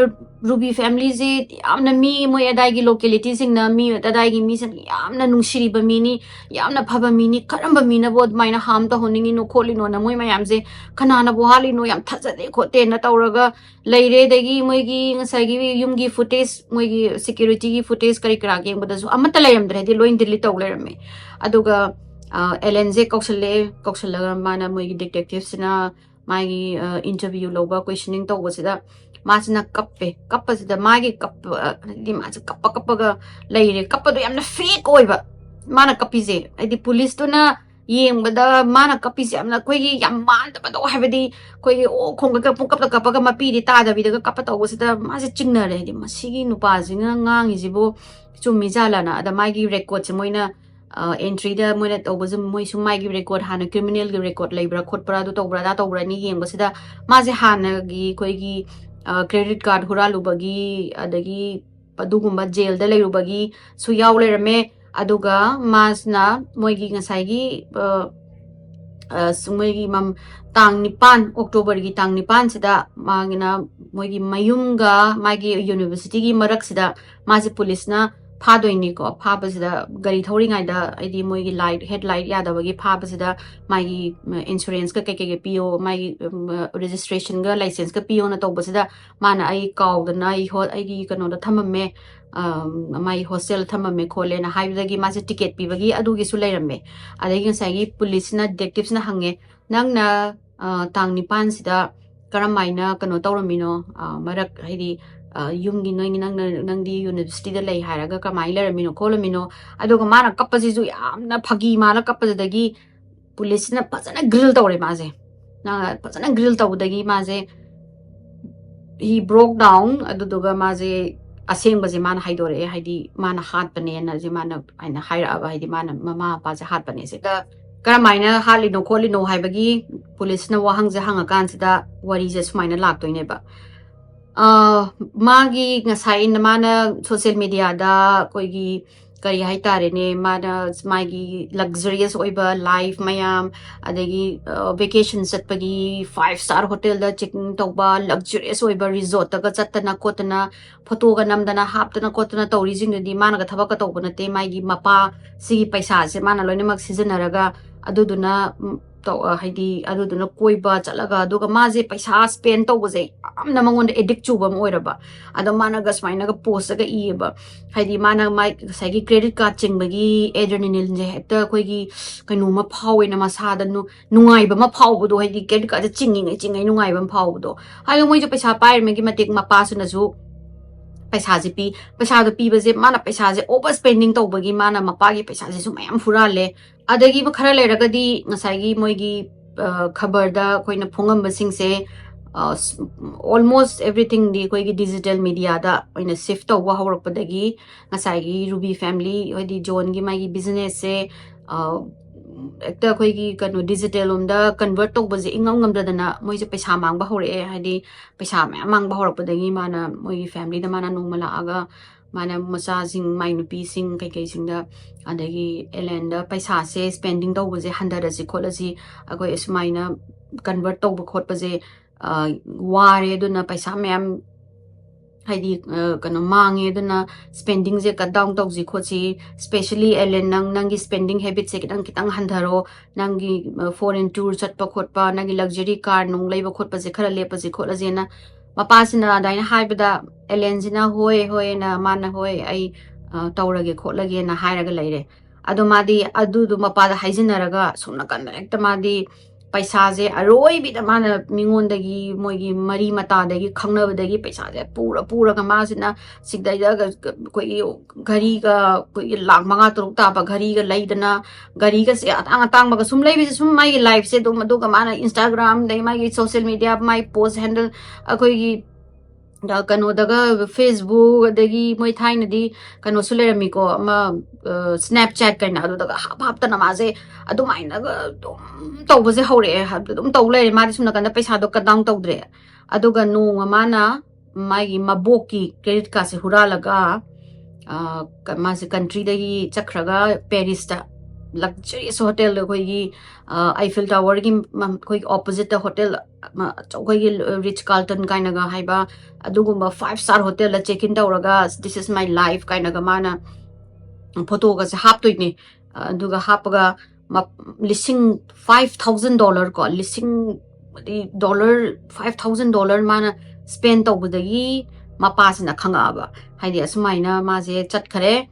ꯔꯨꯕꯤ ꯐꯦꯃꯤꯂꯤꯁꯦ ꯌꯥꯝꯅ ꯃꯤ, ꯃꯣꯏ ꯑꯗꯥꯏꯒꯤ ꯂꯣꯀꯦꯂꯤꯇꯤꯁꯤꯡꯅ, ꯃꯤ ꯑꯗꯥꯏꯒꯤ ꯃꯤꯁꯤꯡ ꯌꯥꯝꯅ ꯅꯨꯡꯁꯤꯔꯤꯕ ꯃꯤꯅꯤ, ꯌꯥꯝꯅ ꯐꯕ ꯃꯤꯅꯤ, ꯀꯔꯝꯕ ꯃꯤꯅꯕꯨ ꯑꯗꯨꯃꯥꯏꯅ ꯍꯥꯔꯝ ꯇꯧꯍꯟꯅꯤꯡꯉꯤꯅꯣ ꯈꯣꯠꯂꯤꯅꯣꯅ ꯃꯣꯏ ꯃꯌꯥꯝꯁꯦ ꯀꯅꯥꯅꯕꯨ ꯍꯥꯠꯂꯤꯅꯣ, ꯌꯥꯝ ꯊꯥꯖꯗꯦ ꯈꯣꯠꯇꯦꯅ ꯇꯧꯔꯒ ꯂꯩꯔꯦ꯫ ꯑꯗꯒꯤ ꯃꯣꯏꯒꯤ ꯉꯁꯥꯏꯒꯤ ꯌꯨꯝꯒꯤ ꯐꯨꯇꯦꯖ, ꯃꯣꯏꯒꯤ ꯁꯦꯀ꯭ꯌꯨꯔꯤꯇꯤꯒꯤ ꯐꯨꯇꯦꯖ ꯀꯔꯤ ꯀꯔꯥ ꯌꯦꯡꯕꯗꯁꯨ ꯑꯃꯠꯇ ꯂꯩꯔꯝꯗ꯭ꯔꯦ, ꯍꯥꯏꯗꯤ ꯂꯣꯏ ꯗꯤꯂꯤꯠ ꯇꯧ ꯂꯩꯔꯝꯃꯦ꯫ ꯑꯗꯨꯒ ꯑꯦꯂꯦꯟꯁꯦ ꯀꯧꯁꯜꯂꯛꯑꯦ꯫ ꯀꯧꯁꯜꯂꯒ ꯃꯥꯅ, ꯃꯣꯏꯒꯤ ꯗꯤꯇꯦꯛꯇꯤꯞꯁꯤꯅ ꯃꯥꯒꯤ ꯏꯟꯇꯔꯚ꯭ꯌꯨ ꯂꯧꯕ, ꯀꯣꯏꯁꯟꯅꯤꯡ ꯇꯧꯕꯁꯤꯗ ꯃꯥꯁꯤꯅ ꯀꯞꯄꯦ꯫ ꯀꯞꯄꯁꯤꯗ ꯃꯥꯒꯤ ꯀꯞꯄ, ꯍꯥꯏꯗꯤ ꯃꯥꯁꯦ ꯀꯞꯄ ꯀꯞꯄꯒ ꯂꯩꯔꯦ꯫ ꯀꯞꯄꯗꯣ ꯌꯥꯝꯅ ꯐꯦꯛ ꯑꯣꯏꯕ ꯃꯥꯅ ꯀꯞꯄꯤꯁꯦ꯫ ꯍꯥꯏꯗꯤ ꯄꯨꯂꯤꯁꯇꯨꯅ ꯌꯦꯡꯕꯗ ꯃꯥꯅ ꯀꯞꯄꯤꯁꯦ ꯌꯥꯝꯅ ꯑꯩꯈꯣꯏꯒꯤ ꯌꯥꯝ ꯃꯥꯟꯗꯕꯗꯣ, ꯍꯥꯏꯕꯗꯤ ꯑꯩꯈꯣꯏꯒꯤ ꯑꯣ ꯈꯣꯡꯒꯠꯂꯒ ꯄꯨꯡꯀꯞꯇ ꯀꯞꯄꯒ ꯃꯄꯤꯗꯤ ꯇꯥꯗꯕꯤꯗꯒ ꯀꯞꯄ ꯇꯧꯕꯁꯤꯗ ꯃꯥꯁꯦ ꯆꯤꯡꯅꯔꯦ꯫ ꯍꯥꯏꯗꯤ ꯃꯁꯤꯒꯤ ꯅꯨꯄꯥꯁꯤꯅ ꯉꯥꯡꯉꯤꯁꯤꯕꯨ ꯆꯨꯝꯃꯤꯖꯥꯠꯂꯅ꯫ ꯑꯗ ꯃꯥꯒꯤ ꯔꯦꯀꯣꯔꯠꯁꯦ ꯃꯣꯏꯅ ꯑꯦꯟꯇ꯭ꯔꯤꯗ ꯃꯣꯏꯅ ꯇꯧꯕꯁꯦ, ꯃꯣꯏꯁꯨ ꯃꯥꯒꯤ ꯔꯦꯀꯣꯔꯠ, ꯍꯥꯟꯅ ꯀ꯭ꯔꯤꯃꯤꯅꯦꯜꯒꯤ ꯔꯦꯀꯣꯔꯠ ꯂꯩꯕ꯭ꯔꯥ ꯈꯣꯠꯄ꯭ꯔꯥ, ꯑꯗꯨ ꯇꯧꯕ꯭ꯔꯥ ꯑꯗꯥ ꯇꯧꯕ꯭ꯔꯥꯅ ꯌꯦꯡꯕꯁꯤꯗ ꯃꯥꯁꯦ ꯍꯥꯟꯅꯒꯤ ꯑꯩꯈꯣꯏꯒꯤ ꯀ꯭ꯔꯦꯗꯤꯠ ꯀꯥꯔꯗ ꯍꯨꯔꯥꯜꯂꯨꯕꯒꯤ, ꯑꯗꯒꯤ ꯑꯗꯨꯒꯨꯝꯕ ꯖꯦꯜꯗ ꯂꯩꯔꯨꯕꯒꯤꯁꯨ ꯌꯥꯎ ꯂꯩꯔꯝꯃꯦ꯫ ꯑꯗꯨꯒ ꯃꯥꯁꯤꯅ ꯃꯣꯏꯒꯤ ꯉꯁꯥꯏꯒꯤ, ꯑ, ꯑ, ꯁ-, ꯃꯣꯏꯒꯤ ꯃꯝ-, ꯇꯥꯡ ꯅꯤꯄꯥꯟ, ꯑꯣꯛꯇꯣꯕꯔꯒꯤ ꯇꯥꯡ ꯅꯤꯄꯥꯟꯁꯤꯗ ꯃꯥꯒꯤꯅ ꯃꯣꯏꯒꯤ ꯃꯌꯨꯝꯒ ꯃꯥꯒꯤ ꯌꯨꯅꯤꯚꯔꯁꯤꯇꯤꯒꯤ ꯃꯔꯛꯁꯤꯗ ꯃꯥꯁꯦ ꯄꯨꯂꯤꯁꯅ ꯐꯥꯗꯣꯏꯅꯤꯀꯣ꯫ ꯐꯥꯕꯁꯤꯗ ꯒꯥꯔꯤ ꯊꯧꯔꯤꯉꯩꯗ, ꯍꯥꯏꯗꯤ ꯃꯣꯏꯒꯤ ꯂꯥꯏꯠ, ꯍꯦꯠ ꯂꯥꯏꯠ ꯌꯥꯗꯕꯒꯤ ꯐꯥꯕꯁꯤꯗ ꯃꯥꯒꯤ, ꯎꯝ, ꯏꯟꯁꯨꯔꯦꯟꯁꯀ ꯀꯩꯀꯩꯒ ꯄꯤꯌꯣ, ꯃꯥꯒꯤ, ꯎꯝ, ꯔꯦꯖꯤꯁꯇ꯭ꯔꯦꯁꯟꯒ ꯂꯥꯏꯁꯦꯟꯁꯀ ꯄꯤꯌꯣꯅ ꯇꯧꯕꯁꯤꯗ ꯃꯥꯅ ꯑꯩ ꯀꯥꯎꯗꯅ ꯑꯩ ꯍꯣ-, ꯑꯩꯒꯤ ꯀꯩꯅꯣꯗ ꯊꯝꯃꯝꯃꯦ, ꯑꯝ, ꯃꯥꯒꯤ ꯍꯣꯁꯇꯦꯜ ꯊꯝꯃꯝꯃꯦ ꯈꯣꯠꯂꯦꯅ ꯍꯥꯏꯕꯗꯒꯤ ꯃꯥꯁꯦ ꯇꯤꯀꯦꯠ ꯄꯤꯕꯒꯤ ꯑꯗꯨꯒꯤꯁꯨ ꯂꯩꯔꯝꯃꯦ꯫ ꯑꯗꯒꯤ ꯉꯁꯥꯏꯒꯤ ꯄꯨꯂꯤꯁꯅ, ꯗꯤꯇꯦꯛꯇꯤꯞꯁꯅ ꯍꯪꯉꯦ, "ꯅꯪꯅ, ꯑ, ꯇꯥꯡ ꯅꯤꯄꯥꯟꯁꯤꯗ ꯀꯔꯝꯍꯥꯏꯅ ꯀꯩꯅꯣ ꯇꯧꯔꯝꯃꯤꯅꯣ? ꯑ, ꯃꯔꯛ, ꯍꯥꯏꯗꯤ, ꯑ, ꯌꯨꯝꯒꯤ ꯅꯣꯏꯒꯤ, ꯅꯪꯅ, ꯅꯪꯗꯤ ꯌꯨꯅꯤꯚꯔꯁꯤꯇꯤꯗ ꯂꯩ ꯍꯥꯏꯔꯒ ꯀꯃꯥꯏꯅ ꯂꯩꯔꯝꯃꯤꯅꯣ ꯈꯣꯠꯂꯝꯃꯤꯅꯣ?" ꯑꯗꯨꯒ ꯃꯥꯅ ꯀꯞꯄꯁꯤꯁꯨ ꯌꯥꯝꯅ ꯐꯥꯒꯤ ꯃꯥꯜꯂ ꯀꯞꯄꯗꯨꯗꯒꯤ ꯄꯨꯂꯤꯁꯁꯤꯅ ꯐꯖꯅ ꯒ꯭ꯔꯤꯜ ꯇꯧꯔꯦ ꯃꯥꯁꯦ꯫ ꯅ-, ꯐꯖꯅ ꯒ꯭ꯔꯤꯜ ꯇꯧꯕꯗꯒꯤ ꯃꯥꯁꯦ, he broke down, ꯑꯗꯨꯗꯨꯒ ꯃꯥꯁꯦ ꯑꯁꯦꯡꯕꯁꯦ ꯃꯥꯅ ꯍꯥꯏꯗꯣꯔꯛꯑꯦ, ꯍꯥꯏꯗꯤ ꯃꯥꯅ ꯍꯥꯠꯄꯅꯦꯅ ꯁꯦ ꯃꯥꯅ ꯍꯥꯏꯅ ꯍꯥꯏꯔꯛꯑꯕ, ꯍꯥꯏꯗꯤ ꯃꯥꯅ ꯃꯃꯥ ꯃꯄꯥꯁꯦ ꯍꯥꯠꯄꯅꯦ ꯁꯦ꯫ ꯑꯗ ꯀꯔꯝꯍꯥꯏꯅ ꯍꯥꯠꯂꯤꯅꯣ ꯈꯣꯠꯂꯤꯅꯣ ꯍꯥꯏꯕꯒꯤ ꯄꯨꯂꯤꯁꯅ ꯋꯥꯍꯪꯁꯦ ꯍꯪꯉꯀꯥꯟꯁꯤꯗ ꯋꯥꯔꯤꯁꯦ ꯁꯨꯃꯥꯏꯅ ꯂꯥꯛꯇꯣꯏꯅꯦꯕ꯫ ꯑ, ꯃꯥꯒꯤ ꯉꯁꯥꯏ ꯃꯥꯅ ꯁꯣꯁꯤꯌꯦꯜ ꯃꯦꯗꯤꯌꯥꯗ ꯑꯩꯈꯣꯏꯒꯤ ꯀꯔꯤ ꯍꯥꯏꯇꯥꯔꯦꯅꯦ, ꯃꯥꯅ ꯃꯥꯒꯤ luxurious ꯑꯣꯏꯕ life ꯃꯌꯥꯝ, ꯑꯗꯒꯤ vacation ꯆꯠꯄꯒꯤ five star hotel ꯗ checking ꯇꯧꯕ, luxurious ꯑꯣꯏꯕ resort ꯇꯒ ꯆꯠꯇꯅ ꯈꯣꯠꯇꯅ, photo ꯒ ꯅꯝꯗꯅ ꯍꯥꯞꯇꯅ ꯈꯣꯠꯇꯅ ꯇꯧꯔꯤꯁꯤꯡꯗꯨꯗꯤ ꯃꯥꯅꯒ ꯊꯕꯛꯀ ꯇꯧꯕ ꯅꯠꯇꯦ꯫ ꯃꯥꯒꯤ ꯃꯄꯥ ꯁꯤꯒꯤ ꯄꯩꯁꯥꯁꯦ ꯃꯥꯅ ꯂꯣꯏꯅꯃꯛ ꯁꯤꯖꯤꯟꯅꯔꯒ, ꯑꯗꯨꯗꯨꯅ ꯎꯝ, ꯇꯧ-, ꯑ, ꯍꯥꯏꯗꯤ ꯑꯗꯨꯗꯨꯅ ꯀꯣꯏꯕ ꯆꯠꯂꯒ, ꯑꯗꯨꯒ ꯃꯥꯁꯦ ꯄꯩꯁꯥ spend ꯇꯧꯕꯁꯦ ꯌꯥꯝꯅ ꯃꯉꯣꯟꯗ addict ꯆꯨꯕ ꯑꯃ ꯑꯣꯏꯔꯕ꯫ ꯑꯗꯣ ꯃꯥꯅꯒ ꯁꯨꯃꯥꯏꯅꯒ post ꯀ ꯏꯌꯦꯕ, ꯍꯥꯏꯗꯤ ꯃꯥꯅ ꯃꯥꯏ ꯉꯁꯥꯏꯒꯤ credit card ꯆꯤꯡꯕꯒꯤ adrenaline ꯁꯦ ꯍꯦꯛꯇ ꯑꯩꯈꯣꯏꯒꯤ ꯀꯩꯅꯣꯝꯃ ꯐꯥꯎꯋꯦꯅ ꯃꯁꯥꯗ ꯅꯨ-, ꯅꯨꯡꯉꯥꯏꯕ ꯑꯃ ꯐꯥꯎꯕꯗꯣ, ꯍꯥꯏꯗꯤ credit card ꯁꯦ ꯆꯤꯡꯉꯤꯉꯩ ꯆꯤꯡꯉꯩ ꯅꯨꯡꯉꯥꯏꯕ ꯑꯃ ꯐꯥꯎꯕꯗꯣ꯫ ꯍꯥꯏꯗꯤ ꯃꯣꯏꯁꯨ ꯄꯩꯁꯥ ꯄꯥꯏꯔꯤꯕꯒꯤ ꯃꯇꯤꯛ ꯃꯄꯥꯁꯤꯅꯁꯨ ꯄꯩꯁꯥꯁꯦ ꯄꯤ꯫ ꯄꯩꯁꯥꯗꯣ ꯄꯤꯕꯁꯦ, ꯃꯥꯅ ꯄꯩꯁꯥꯁꯦ over spending ꯇꯧꯕꯒꯤ ꯃꯥꯅ ꯃꯄꯥꯒꯤ ꯄꯩꯁꯥꯁꯤꯁꯨ ꯃꯌꯥꯝ ꯍꯨꯔꯥꯜꯂꯦ꯫ ꯑꯗꯒꯤ ꯈꯔ ꯂꯩꯔꯒꯗꯤ ꯉꯁꯥꯏꯒꯤ ꯃꯣꯏꯒꯤ, ꯑ, ꯈꯕꯔꯗ ꯑꯩꯈꯣꯏꯅ ꯐꯣꯡꯉꯝꯕꯁꯤꯡꯁꯦ, ꯑ, ꯁ-, almost everything ꯗꯤ ꯑꯩꯈꯣꯏꯒꯤ digital media ꯗ ꯑꯣꯏꯅ shift ꯇꯧꯕ ꯍꯧꯔꯛꯄꯗꯒꯤ, ꯉꯁꯥꯏꯒꯤ ꯔꯨꯕꯤ family, ꯍꯥꯏꯗꯤ ꯖꯣꯟꯒꯤ ꯃꯥꯒꯤ business ꯁꯦ, ꯑ, ꯍꯦꯛꯇ ꯑꯩꯈꯣꯏꯒꯤ ꯀꯩꯅꯣ digital ꯂꯣꯝꯗ convert ꯇꯧꯕꯁꯦ ꯏꯉꯝ ꯉꯝꯗꯗꯅ ꯃꯣꯏꯁꯦ ꯄꯩꯁꯥ ꯃꯥꯡꯕ ꯍꯧꯔꯛꯑꯦ꯫ ꯍꯥꯏꯗꯤ ꯄꯩꯁꯥ ꯃꯌꯥꯝ ꯃꯥꯡꯕ ꯍꯧꯔꯛꯄꯗꯒꯤ ꯃꯥꯅ ꯃꯣꯏꯒꯤ family ꯗ ꯃꯥꯅ ꯅꯣꯡꯃ ꯂꯥꯛꯑꯒ ꯃꯥꯅ ꯃꯆꯥꯁꯤꯡ, ꯃꯥꯏ ꯅꯨꯄꯤꯁꯤꯡ ꯀꯩꯀꯩꯁꯤꯡꯗ, ꯑꯗꯒꯤ ꯑꯦꯂꯦꯟꯗ ꯄꯩꯁꯥꯁꯦ spending ꯇꯧꯕꯁꯦ ꯍꯟꯊꯔꯁꯤ ꯈꯣꯠꯂꯁꯤ, ꯑꯩꯈꯣꯏ ꯑꯁꯨꯃꯥꯏꯅ convert ꯇꯧꯕ ꯈꯣꯠꯄꯁꯦ, ꯑ, ꯋꯥꯔꯦ, ꯑꯗꯨꯅ ꯄꯩꯁꯥ ꯃꯌꯥꯝ ꯍꯥꯏꯗꯤ, ꯑ, ꯀꯩꯅꯣ ꯃꯥꯡꯉꯦ, ꯑꯗꯨꯅ spending ꯁꯦ cut down ꯇꯧꯁꯤ ꯈꯣꯠꯁꯤ, specially ꯑꯦꯂꯦꯟ, ꯅꯪ ꯅꯪꯒꯤ spending habit ꯁꯦ ꯈꯤꯇꯪ ꯈꯤꯇꯪ ꯍꯟꯊꯔꯣ, ꯅꯪꯒꯤ, ꯑ, foreign tour ꯆꯠꯄ ꯈꯣꯠꯄ, ꯅꯪꯒꯤ luxury car ꯅꯨꯡ ꯂꯩꯕ ꯈꯣꯠꯄꯁꯦ ꯈꯔ ꯂꯦꯞꯄꯁꯤ ꯈꯣꯠꯂꯁꯦꯅ ꯃꯄꯥꯁꯤꯅ ꯑꯗꯨꯃꯥꯏꯅ ꯍꯥꯏꯕꯗ, ꯑꯦꯂꯦꯟꯁꯤꯅ "ꯍꯣꯏ, ꯍꯣꯏꯅ", ꯃꯥꯅ "ꯍꯣꯏ, ꯑꯩ, ꯑ, ꯇꯧꯔꯒꯦ ꯈꯣꯠꯂꯒꯦꯅ" ꯍꯥꯏꯔꯒ ꯂꯩꯔꯦ꯫ ꯑꯗꯣ ꯃꯥꯗꯤ ꯑꯗꯨꯗꯣ ꯃꯄꯥꯗ ꯍꯥꯏꯖꯤꯟꯅꯔꯒ ꯁꯣꯝ ꯅꯥꯀꯟꯗ ꯍꯦꯛꯇ ꯃꯥꯗꯤ ꯄꯩꯁꯥꯁꯦ ꯑꯔꯣꯏꯕꯤꯗ ꯃꯥꯅ ꯃꯤꯉꯣꯟꯗꯒꯤ, ꯃꯣꯏꯒꯤ ꯃꯔꯤ ꯃꯇꯥꯗꯒꯤ, ꯈꯪꯅꯕꯗꯒꯤ ꯄꯩꯁꯥꯁꯦ ꯄꯨꯔ ꯄꯨꯔꯒ ꯃꯥꯁꯤꯅ ꯁꯤꯗꯩꯗ ꯑꯩꯈꯣꯏꯒꯤ ꯘꯔꯤꯒ, ꯑꯩꯈꯣꯏꯒꯤ ꯂꯥꯈ ꯃꯉꯥ ꯇꯔꯨꯛ ꯇꯥꯕ ꯘꯔꯤꯒ ꯂꯩꯗꯅ, ꯘꯔꯤꯒꯁꯦ ꯑꯇꯥꯡ ꯑꯇꯥꯡꯕꯒ ꯁꯨꯝ ꯂꯩꯕꯁꯦ, ꯁꯨꯝ ꯃꯥꯒꯤ life ꯁꯦ ꯑꯗꯨꯝ, ꯑꯗꯨꯒ ꯃꯥꯅ Instagram, ꯑꯗꯩ ꯃꯥꯒꯤ social media, ꯃꯥꯒꯤ post handle, ꯑꯩꯈꯣꯏꯒꯤ ꯀꯩꯅꯣꯗꯒ, Facebook, ꯑꯗꯒꯤ ꯃꯣꯏ ꯊꯥꯏꯅꯗꯤ ꯀꯩꯅꯣꯁꯨ ꯂꯩꯔꯝꯃꯤꯀꯣ, ꯑꯃ, ꯑ, Snapchat ꯀꯥꯏꯅ, ꯑꯗꯨꯗꯒ ꯍꯥꯞ ꯍꯥꯞꯇꯅ ꯃꯥꯁꯦ ꯑꯗꯨꯃꯥꯏꯅꯒ ꯑꯗꯨꯝ ꯇꯧꯕꯁꯦ ꯍꯧꯔꯛꯑꯦ꯫ ꯑꯗꯨꯝ ꯇꯧ ꯂꯩꯔꯦ꯫ ꯃꯥꯗꯤ ꯁꯨꯝ ꯅꯥꯀꯟꯗ ꯄꯩꯁꯥꯗꯣ cut down ꯇꯧꯗ꯭ꯔꯦ꯫ ꯑꯗꯨꯒ ꯅꯣꯡꯃ ꯃꯥꯅ ꯃꯥꯒꯤ ꯃꯕꯣꯛꯀꯤ credit card ꯁꯦ ꯍꯨꯔꯥꯜꯂꯒ ꯃꯥꯁꯦ countryꯗꯒꯤ ꯆꯠꯈ꯭ꯔꯒ Parisꯇ luxurious hotel, ꯑꯩꯈꯣꯏꯒꯤ Eiffel Towerꯒꯤ ꯑꯩꯈꯣꯏꯒꯤ oppositeꯇ hotel ꯑꯩꯈꯣꯏꯒꯤ Ritz Carlton ꯀꯥꯏꯅꯒ ꯍꯥꯏꯕ ꯑꯗꯨꯒꯨꯝꯕ five star hotelꯗ check in ꯇꯧꯔꯒ "This is my life" ꯀꯥꯏꯅꯒ ꯃꯥꯅ photoꯒꯁꯦ ꯍꯥꯞꯇꯣꯏꯅꯦ꯫ ꯑꯗꯨꯒ ꯍꯥꯞꯄꯒ ꯂꯤꯁꯤꯡ five thousand dollar ꯀꯣ, ꯂꯤꯁꯤꯡ dollar, five thousand dollar ꯃꯥꯅ spend ꯇꯧꯕꯗꯒꯤ ꯃꯄꯥꯁꯤꯅ ꯈꯪꯉꯛꯑꯕ꯫ ꯍꯥꯏꯗꯤ ꯑꯁꯨꯃꯥꯏꯅ ꯃꯥꯁꯦ ꯆꯠꯈꯔꯦ,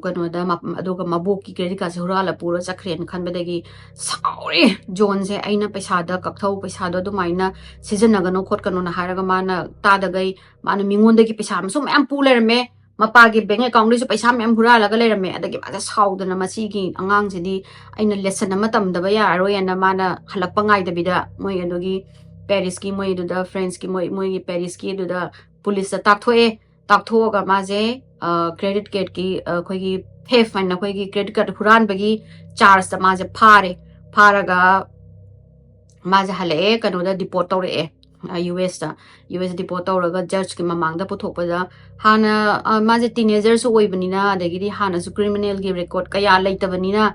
ꯀꯩꯅꯣꯗ, ꯑꯗꯨꯒ ꯃꯕꯣꯛꯀꯤ credit cardꯁꯦ ꯍꯨꯔꯥꯜꯂ ꯄꯨꯔ ꯆꯠꯈ꯭ꯔꯦꯅ ꯈꯟꯕꯗꯒꯤ ꯁꯥꯎꯔꯦ ꯖꯣꯟꯁꯦ꯫ "ꯑꯩꯅ ꯄꯩꯁꯥꯗ ꯀꯛꯊꯧ, ꯄꯩꯁꯥꯗꯣ ꯑꯗꯨꯃꯥꯏꯅ ꯁꯤꯖꯤꯟꯅꯒꯅꯨ ꯈꯣꯠꯀꯅꯨꯅ" ꯍꯥꯏꯔꯒ ꯃꯥꯅ ꯇꯥꯗꯒꯩ ꯃꯥꯅ ꯃꯤꯉꯣꯟꯗꯒꯤ ꯄꯩꯁꯥ ꯑꯃꯁꯨ ꯃꯌꯥꯝ ꯄꯨ ꯂꯩꯔꯝꯃꯦ꯫ ꯃꯄꯥꯒꯤ bank accountꯗꯩꯁꯨ ꯄꯩꯁꯥ ꯃꯌꯥꯝ ꯍꯨꯔꯥꯜꯂꯒ ꯂꯩꯔꯝꯃꯦ꯫ ꯑꯗꯒꯤ ꯃꯥꯁꯦ ꯁꯥꯎꯗꯅ, "ꯃꯁꯤꯒꯤ ꯑꯉꯥꯡꯁꯤꯗꯤ ꯑꯩꯅ lesson ꯑꯃ ꯇꯝꯗꯕ ꯌꯥꯔꯔꯣꯏꯅ" ꯃꯥꯅ ꯍꯜꯂꯛꯄ ꯉꯥꯏꯗꯕꯤꯗ ꯃꯣꯏ ꯑꯗꯨꯒꯤ Parisꯀꯤ, ꯃꯣꯏ ꯑꯗꯨꯗ Franceꯀꯤ, ꯃꯣꯏ, ꯃꯣꯏꯒꯤ Parisꯀꯤ ꯑꯗꯨꯗ policeꯇ ꯇꯥꯛꯊꯣꯛꯑꯦ꯫ ꯇꯥꯛꯊꯣꯛꯑꯒ ꯃꯥꯁꯦ credit cardꯀꯤ, ꯑꯩꯈꯣꯏꯒꯤ theft ꯍꯥꯏꯅ ꯑꯩꯈꯣꯏꯒꯤ credit card ꯍꯨꯔꯥꯟꯕꯒꯤ chargeꯇ ꯃꯥꯁꯦ ꯐꯥꯔꯦ꯫ ꯐꯥꯔꯒ ꯃꯥꯁꯦ ꯍꯜꯂꯛꯑꯦ, ꯀꯩꯅꯣꯗ deport ꯇꯧꯔꯛꯑꯦ, USꯇ꯫ US deport ꯇꯧꯔꯒ judgeꯀꯤ ꯃꯃꯥꯡꯗ ꯄꯨꯊꯣꯛꯄꯗ, ꯍꯥꯟꯅ ꯃꯥꯁꯦ teenagerꯁꯨ ꯑꯣꯏꯕꯅꯤꯅ, ꯑꯗꯒꯤꯗꯤ ꯍꯥꯟꯅꯁꯨ criminalꯒꯤ record ꯀꯌꯥ ꯂꯩꯇꯕꯅꯤꯅ,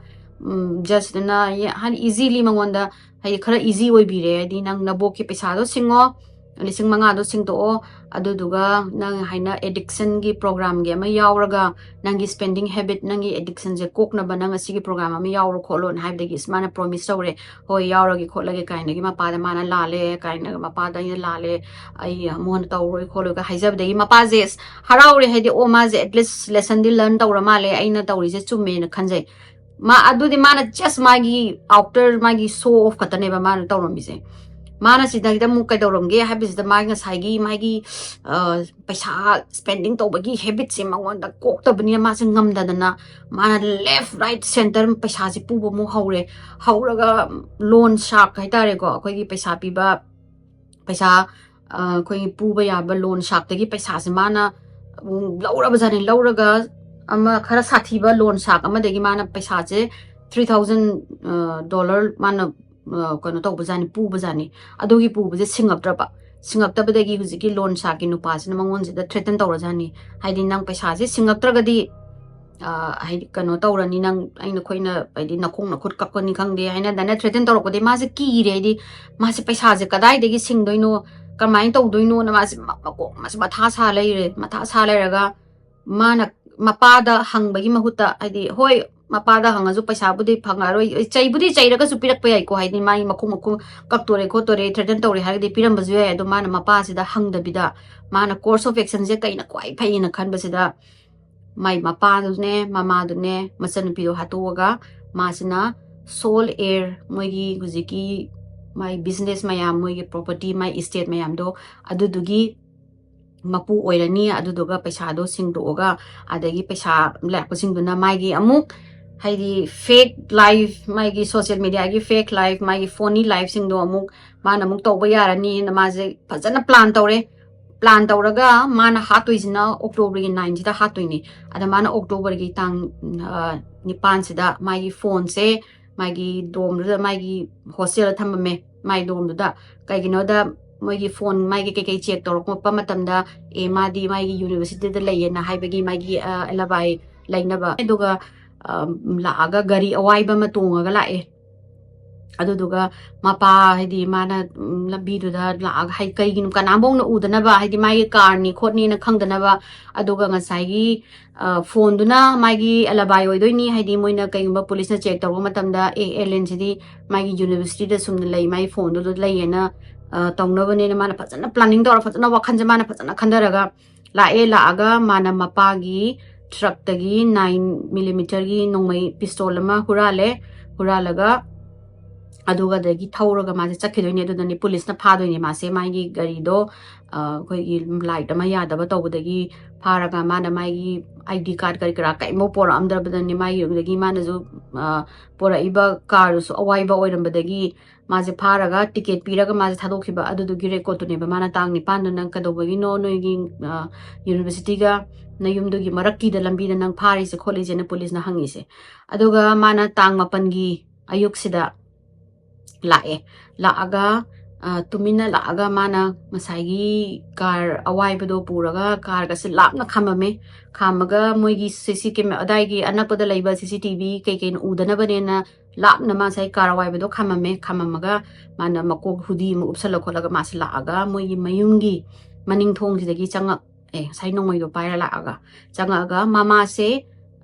judgeꯇꯨꯅ ꯍꯥꯏꯗꯤ easily ꯃꯉꯣꯟꯗ, ꯍꯥꯏꯗꯤ ꯈꯔ easy ꯑꯣꯏꯕꯤꯔꯦ, ꯍꯥꯏꯗꯤ "ꯅꯪ ꯅꯕꯣꯛꯀꯤ ꯄꯩꯁꯥꯗꯣ ꯁꯤꯡꯉꯣ, ꯂꯤꯁꯤꯡ ꯃꯉꯥꯗꯣ ꯁꯤꯡꯗꯣꯛꯑꯣ, ꯑꯗꯨꯗꯨꯒ ꯅꯪ ꯍꯥꯏꯅ addictionꯒꯤ programꯒꯤ ꯑꯃ ꯌꯥꯎꯔꯒ, ꯅꯪꯒꯤ spending habit, ꯅꯪꯒꯤ addictionꯁꯦ ꯀꯣꯛꯅꯕ ꯅꯪ ꯑꯁꯤꯒꯤ program ꯑꯃ ꯌꯥꯎꯔꯣ ꯈꯣꯠꯂꯣꯅ" ꯍꯥꯏꯕꯗꯒꯤ ꯑꯁ ꯃꯥꯅ promise ꯇꯧꯔꯦ, "ꯍꯣꯏ, ꯌꯥꯎꯔꯒꯦ ꯈꯣꯠꯂꯒꯦ" ꯀꯥꯏꯅꯒꯤ ꯃꯄꯥꯗ ꯃꯥꯅ ꯂꯥꯜꯂꯦ ꯀꯥꯏꯅꯒ, "ꯃꯄꯥꯗ ꯑꯩꯅ ꯂꯥꯜꯂꯦ, ꯑꯩ ꯑꯃꯨꯛ ꯍꯟꯅ ꯇꯧꯔꯣꯏ ꯈꯣꯠꯂꯣꯏꯒ" ꯍꯥꯏꯖꯕꯗꯒꯤ ꯃꯄꯥꯁꯦ ꯑꯁ ꯍꯔꯥꯎꯔꯦ, ꯍꯥꯏꯗꯤ "ꯑꯣ, ꯃꯥꯁꯦ at least lessonꯗꯤ learn ꯇꯧꯔ ꯃꯥꯜꯂꯦ, ꯑꯩꯅ ꯇꯧꯔꯤꯁꯦ ꯆꯨꯝꯃꯦꯅ ꯈꯟꯖꯩ"꯫ ꯃꯥ ꯑꯗꯨꯗꯤ ꯃꯥꯅ just ꯃꯥꯒꯤ outer, ꯃꯥꯒꯤ show off ꯈꯛꯇꯅꯦꯕ ꯃꯥꯅ ꯇꯧꯔꯝꯃꯤꯁꯦ꯫ ꯃꯥꯅ ꯁꯤꯗꯩꯗ ꯑꯃꯨꯛ ꯀꯩꯗꯧꯔꯝꯒꯦ ꯍꯥꯏꯕꯁꯤꯗ, ꯃꯥꯒꯤ ꯉꯁꯥꯏꯒꯤ ꯃꯥꯒꯤ ꯄꯩꯁꯥ spending ꯇꯧꯕꯒꯤ habitꯁꯦ ꯃꯉꯣꯟꯗ ꯀꯣꯛꯇꯕꯅꯤꯅ, ꯃꯥꯁꯦ ꯉꯝꯗꯗꯅ ꯃꯥꯅ left, right, centre ꯄꯩꯁꯥꯁꯦ ꯄꯨꯕ ꯑꯃꯨꯛ ꯍꯧꯔꯦ꯫ ꯍꯧꯔꯒ loan shark ꯍꯥꯏꯇꯥꯔꯦꯀꯣ, ꯑꯩꯈꯣꯏꯒꯤ ꯄꯩꯁꯥ ꯄꯤꯕ, ꯄꯩꯁꯥ ꯑꯩꯈꯣꯏ ꯄꯨꯕ ꯌꯥꯕ loan sharkꯇꯒꯤ ꯄꯩꯁꯥꯁꯦ ꯃꯥꯅ ꯂꯧꯔꯕꯖꯥꯠꯅꯤ꯫ ꯂꯧꯔꯒ ꯑꯃ ꯈꯔ ꯁꯥꯊꯤꯕ loan shark ꯑꯃꯗꯒꯤ ꯃꯥꯅ ꯄꯩꯁꯥꯁꯦ three thousand dollar ꯃꯥꯅ ꯀꯩꯅꯣ ꯇꯧꯕꯖꯥꯠꯅꯤ, ꯄꯨꯕꯖꯥꯠꯅꯤ꯫ ꯑꯗꯨꯒꯤ ꯄꯨꯕꯁꯦ ꯁꯤꯡꯉꯛꯇ꯭ꯔꯕ꯫ ꯁꯤꯡꯉꯛꯇꯕꯗꯒꯤ ꯍꯧꯖꯤꯛꯀꯤ ꯂꯣꯟ ꯁꯥꯔꯛꯀꯤ ꯅꯨꯄꯥꯁꯤꯅ ꯃꯉꯣꯟꯁꯤꯗ ꯊ꯭ꯔꯦꯇꯟ ꯇꯧꯔꯖꯥꯠꯅꯤ꯫ ꯍꯥꯏꯗꯤ, "ꯅꯪ ꯄꯩꯁꯥꯁꯦ ꯁꯤꯡꯉꯛꯇ꯭ꯔꯒꯗꯤ, ꯑ, ꯍꯥꯏꯗꯤ, ꯀꯩꯅꯣ ꯇꯧꯔꯅꯤ, ꯅꯪ, ꯑꯩꯅ, ꯑꯩꯈꯣꯏꯅ, ꯍꯥꯏꯗꯤ, ꯅꯈꯣꯡ ꯅꯈꯨꯠ ꯀꯛꯄꯅꯤ ꯈꯪꯗꯦ" ꯍꯥꯏꯅ ꯑꯗꯨꯃꯥꯏꯅ ꯊ꯭ꯔꯦꯇꯟ ꯇꯧꯔꯛꯄꯗꯒꯤ ꯃꯥꯁꯦ ꯀꯤꯔꯦ꯫ ꯍꯥꯏꯗꯤ, ꯃꯥꯁꯦ ꯄꯩꯁꯥꯁꯦ ꯀꯗꯥꯏꯗꯒꯤ ꯁꯤꯡꯗꯣꯏꯅꯣ, ꯀꯃꯥꯏꯅ ꯇꯧꯗꯣꯏꯅꯣꯅ ꯃꯥꯁꯦ ꯃ-, ꯃꯀꯣꯛ ꯃꯥꯁꯦ ꯃꯊꯥ ꯁꯥ ꯂꯩꯔꯦ꯫ ꯃꯊꯥ ꯁꯥ ꯂꯩꯔꯒ ꯃꯥꯅ ꯃꯄꯥꯗ ꯍꯪꯕꯒꯤ ꯃꯍꯨꯠꯇ, ꯍꯥꯏꯗꯤ, ꯍꯣꯏ, ꯃꯄꯥꯗ ꯍꯪꯉꯁꯨ ꯄꯩꯁꯥꯕꯨꯗꯤ ꯐꯪꯉꯔꯣꯏ, ꯆꯩꯕꯨꯗꯤ ꯆꯩꯔꯒꯁꯨ ꯄꯤꯔꯛꯄ ꯌꯥꯏꯀꯣ, ꯍꯥꯏꯗꯤ, ꯃꯥꯒꯤ ꯃꯈꯣꯡ ꯃꯈꯨꯠ ꯀꯛꯇꯣꯔꯦ ꯈꯣꯠꯇꯣꯔꯦ, ꯊ꯭ꯔꯦꯇꯟ ꯇꯧꯔꯦ ꯍꯥꯏꯔꯒꯗꯤ ꯄꯤꯔꯝꯕꯁꯨ ꯌꯥꯏ꯫ ꯑꯗꯣ ꯃꯥꯅ ꯃꯄꯥꯁꯤꯗ ꯍꯪꯗꯕꯤꯗ, ꯃꯥꯅ course of actionꯁꯦ ꯀꯩꯅ ꯈ꯭ꯋꯥꯏ ꯐꯩꯌꯦꯅ ꯈꯟꯕꯁꯤꯗ, ꯃꯥꯏ ꯃꯄꯥꯗꯨꯅꯦ, ꯃꯃꯥꯗꯨꯅꯦ, ꯃꯆꯟꯅꯨꯄꯤꯗꯣ ꯍꯥꯠꯇꯣꯛꯑꯒ, ꯃꯥꯁꯤꯅ sole heir, ꯃꯣꯏꯒꯤ ꯍꯧꯖꯤꯛꯀꯤ ꯃꯥꯏ business ꯃꯌꯥꯝ, ꯃꯣꯏꯒꯤ property, ꯃꯥꯏ estate ꯃꯌꯥꯝꯗꯣ, ꯑꯗꯨꯗꯨꯒꯤ ꯃꯄꯨ ꯑꯣꯏꯔꯅꯤ꯫ ꯑꯗꯨꯗꯨꯒ ꯄꯩꯁꯥꯗꯣ ꯁꯤꯡꯗꯣꯛꯑꯒ, ꯑꯗꯒꯤ ꯄꯩꯁꯥ ꯂꯥꯛꯄꯁꯤꯡꯗꯨꯅ ꯃꯥꯒꯤ ꯑꯃꯨꯛ, ꯍꯥꯏꯗꯤ, fake life, ꯃꯥꯒꯤ social mediaꯒꯤ fake life, ꯃꯥꯒꯤ phony lifeꯁꯤꯡꯗꯣ ꯑꯃꯨꯛ ꯃꯥꯅ ꯑꯃꯨꯛ ꯇꯧꯕ ꯌꯥꯔꯅꯤꯅ ꯃꯥꯁꯦ ꯐꯖꯅ plan ꯇꯧꯔꯦ꯫ Plan ꯇꯧꯔꯒ ꯃꯥꯅ ꯍꯥꯠꯇꯣꯏꯁꯤꯅ Octoberꯒꯤ nineꯁꯤꯗ ꯍꯥꯠꯇꯣꯏꯅꯦ꯫ ꯑꯗ ꯃꯥꯅ Octoberꯒꯤ ꯇꯥꯡ, ꯑ, ꯅꯤꯄꯥꯟꯁꯤꯗ ꯃꯥꯒꯤ phoneꯁꯦ, ꯃꯥꯒꯤ dormꯗꯨꯗ, ꯃꯥꯒꯤ hostelꯗ ꯊꯝꯃꯝꯃꯦ, ꯃꯥꯒꯤ dormꯗꯨꯗ꯫ ꯀꯩꯒꯤꯅꯣꯗ, ꯃꯣꯏꯒꯤ phone, ꯃꯥꯒꯤ ꯀꯩꯀꯩ check ꯇꯧꯔꯛꯄ ꯃꯇꯝꯗ, ꯑꯦ, ꯃꯥꯗꯤ ꯃꯥꯒꯤ universityꯗ ꯂꯩꯌꯦꯅ ꯍꯥꯏꯕꯒꯤ ꯃꯥꯒꯤ, ꯑ, alibi ꯂꯩꯅꯕ꯫ ꯑꯗꯨꯒ, ꯑ, ꯂꯥꯛꯑꯒ ꯒꯥꯔꯤ ꯑꯋꯥꯏꯕ ꯑꯃ ꯇꯣꯡꯉꯒ ꯂꯥꯛꯑꯦ꯫ ꯑꯗꯨꯗꯨꯒ ꯃꯄꯥ, ꯍꯥꯏꯗꯤ, ꯃꯥꯅ, ꯎꯝ, ꯂꯝꯕꯤꯗꯨꯗ ꯂꯥꯛꯑꯒ, ꯍꯥꯏ-, ꯀꯩꯒꯤꯅꯣ, ꯀꯅꯥꯝꯐꯥꯎꯅ ꯎꯗꯅꯕ, ꯍꯥꯏꯗꯤ, ꯃꯥꯒꯤ carꯅꯤ ꯈꯣꯠꯅꯤꯅ ꯈꯪꯗꯅꯕ꯫ ꯑꯗꯨꯒ ꯉꯁꯥꯏꯒꯤ, ꯑ, phoneꯗꯨꯅ ꯃꯥꯒꯤ alibi ꯑꯣꯏꯗꯣꯏꯅꯤ꯫ ꯍꯥꯏꯗꯤ, ꯃꯣꯏꯅ ꯀꯩꯒꯨꯝꯕ policeꯅ check ꯇꯧꯔꯛꯄ ꯃꯇꯝꯗ, "ꯑꯦ, alienꯁꯤꯗꯤ ꯃꯥꯒꯤ universityꯗ ꯁꯨꯝꯅ ꯂꯩ, ꯃꯥꯒꯤ phoneꯗꯨꯗ ꯂꯩꯌꯦꯅ", ꯑ, ꯇꯧꯅꯕꯅꯦꯅ ꯃꯥꯅ ꯐꯖꯅ planning ꯇꯧꯔ, ꯐꯖꯅ ꯋꯥꯈꯜꯁꯦ ꯃꯥꯅ ꯐꯖꯅ ꯈꯟꯊꯔꯒ ꯂꯥꯛꯑꯦ꯫ ꯂꯥꯛꯑꯒ ꯃꯥꯅ ꯃꯄꯥꯒꯤ truckꯇꯒꯤ nine millimeterꯒꯤ ꯅꯣꯡꯃꯩ pistol ꯑꯃ ꯍꯨꯔꯥꯜꯂꯦ꯫ ꯍꯨꯔꯥꯜꯂꯒ ꯑꯗꯨꯒ ꯑꯗꯒꯤ ꯊꯧꯔꯒ ꯃꯥꯁꯦ ꯆꯠꯈꯤꯗꯣꯏꯅꯦ꯫ ꯑꯗꯨꯗꯅꯦ policeꯅ ꯐꯥꯗꯣꯏꯅꯦ ꯃꯥꯁꯦ꯫ ꯃꯥꯒꯤ ꯒꯥꯔꯤꯗꯣ, ꯑ, ꯑꯩꯈꯣꯏꯒꯤ light ꯑꯃ ꯌꯥꯗꯕ ꯇꯧꯕꯗꯒꯤ ꯐꯥꯔꯒ, ꯃꯥꯅ ꯃꯥꯒꯤ ID card ꯀꯔꯤ ꯀꯔꯥ ꯀꯔꯤꯝꯐꯥꯎ ꯄꯣꯔꯛꯑꯝꯗ꯭ꯔꯕꯗꯅꯦ, ꯃꯥꯒꯤ ꯑꯗꯒꯤ ꯃꯥꯅꯁꯨ, ꯑ, ꯄꯣꯔꯛꯏꯕ carꯗꯨꯁꯨ ꯑꯋꯥꯏꯕ ꯑꯣꯏꯔꯝꯕꯗꯒꯤ ꯃꯥꯁꯦ ꯐꯥꯔꯒ ticket ꯄꯤꯔꯒ ꯃꯥꯁꯦ ꯊꯥꯗꯣꯛꯈꯤꯕ꯫ ꯑꯗꯨꯗꯨꯒꯤ recordꯇꯨꯅꯦꯕ ꯃꯥꯅ ꯇꯥꯡ ꯅꯤꯄꯥꯟꯗ ꯅꯪ ꯀꯩꯗꯧꯕꯒꯤꯅꯣ ꯅꯣꯏꯒꯤ, ꯑ, universityꯒ ꯅꯌꯨꯝꯗꯨꯒꯤ ꯃꯔꯛꯀꯤꯗ ꯂꯝꯕꯤꯗ ꯅꯪ ꯐꯥꯔꯤꯁꯦ ꯈꯣꯠꯂꯤꯁꯦꯅ policeꯅ ꯍꯪꯉꯤꯁꯦ꯫ ꯑꯗꯨꯒ ꯃꯥꯅ ꯇꯥꯡ ꯃꯥꯄꯟꯒꯤ ꯑꯌꯨꯛꯁꯤꯗ ꯂꯥꯛꯑꯦ꯫ ꯂꯥꯛꯑꯒ, ꯑ, ꯇꯨꯃꯤꯟꯅ ꯂꯥꯛꯑꯒ ꯃꯥꯅ ꯉꯁꯥꯏꯒꯤ car ꯑꯋꯥꯏꯕꯗꯣ ꯄꯨꯔꯒ carꯒꯁꯦ ꯂꯥꯞꯅ ꯈꯥꯝꯃꯝꯃꯦ꯫ ꯈꯥꯝꯃꯒ ꯃꯣꯏꯒꯤ CC camera, ꯑꯗꯥꯏꯒꯤ ꯑꯅꯛꯄꯗ ꯂꯩꯕ CCTV ꯀꯩꯀꯩꯅ ꯎꯗꯅꯕꯅꯦꯅ ꯂꯥꯞꯅ ꯃꯥ ꯉꯁꯥꯏ car ꯑꯋꯥꯏꯕꯗꯣ ꯈꯥꯝꯃꯝꯃꯦ꯫ ꯈꯥꯝꯃꯝꯃꯒ ꯃꯥꯅ ꯃꯀꯣꯛ hoodie ꯑꯃ ꯎꯞꯁꯜꯂ ꯈꯣꯠꯂꯒ ꯃꯥꯁꯦ ꯂꯥꯛꯑꯒ ꯃꯣꯏꯒꯤ ꯃꯌꯨꯝꯒꯤ ꯃꯅꯤꯡ ꯊꯣꯡꯁꯤꯗꯒꯤ ꯆꯪꯉꯛ-, ꯑꯦ, ꯉꯁꯥꯏ ꯅꯣꯡꯃꯩꯗꯣ ꯄꯥꯏꯔ ꯂꯥꯛꯑꯒ, ꯆꯪꯉꯛꯑꯒ ꯃꯃꯥꯁꯦ,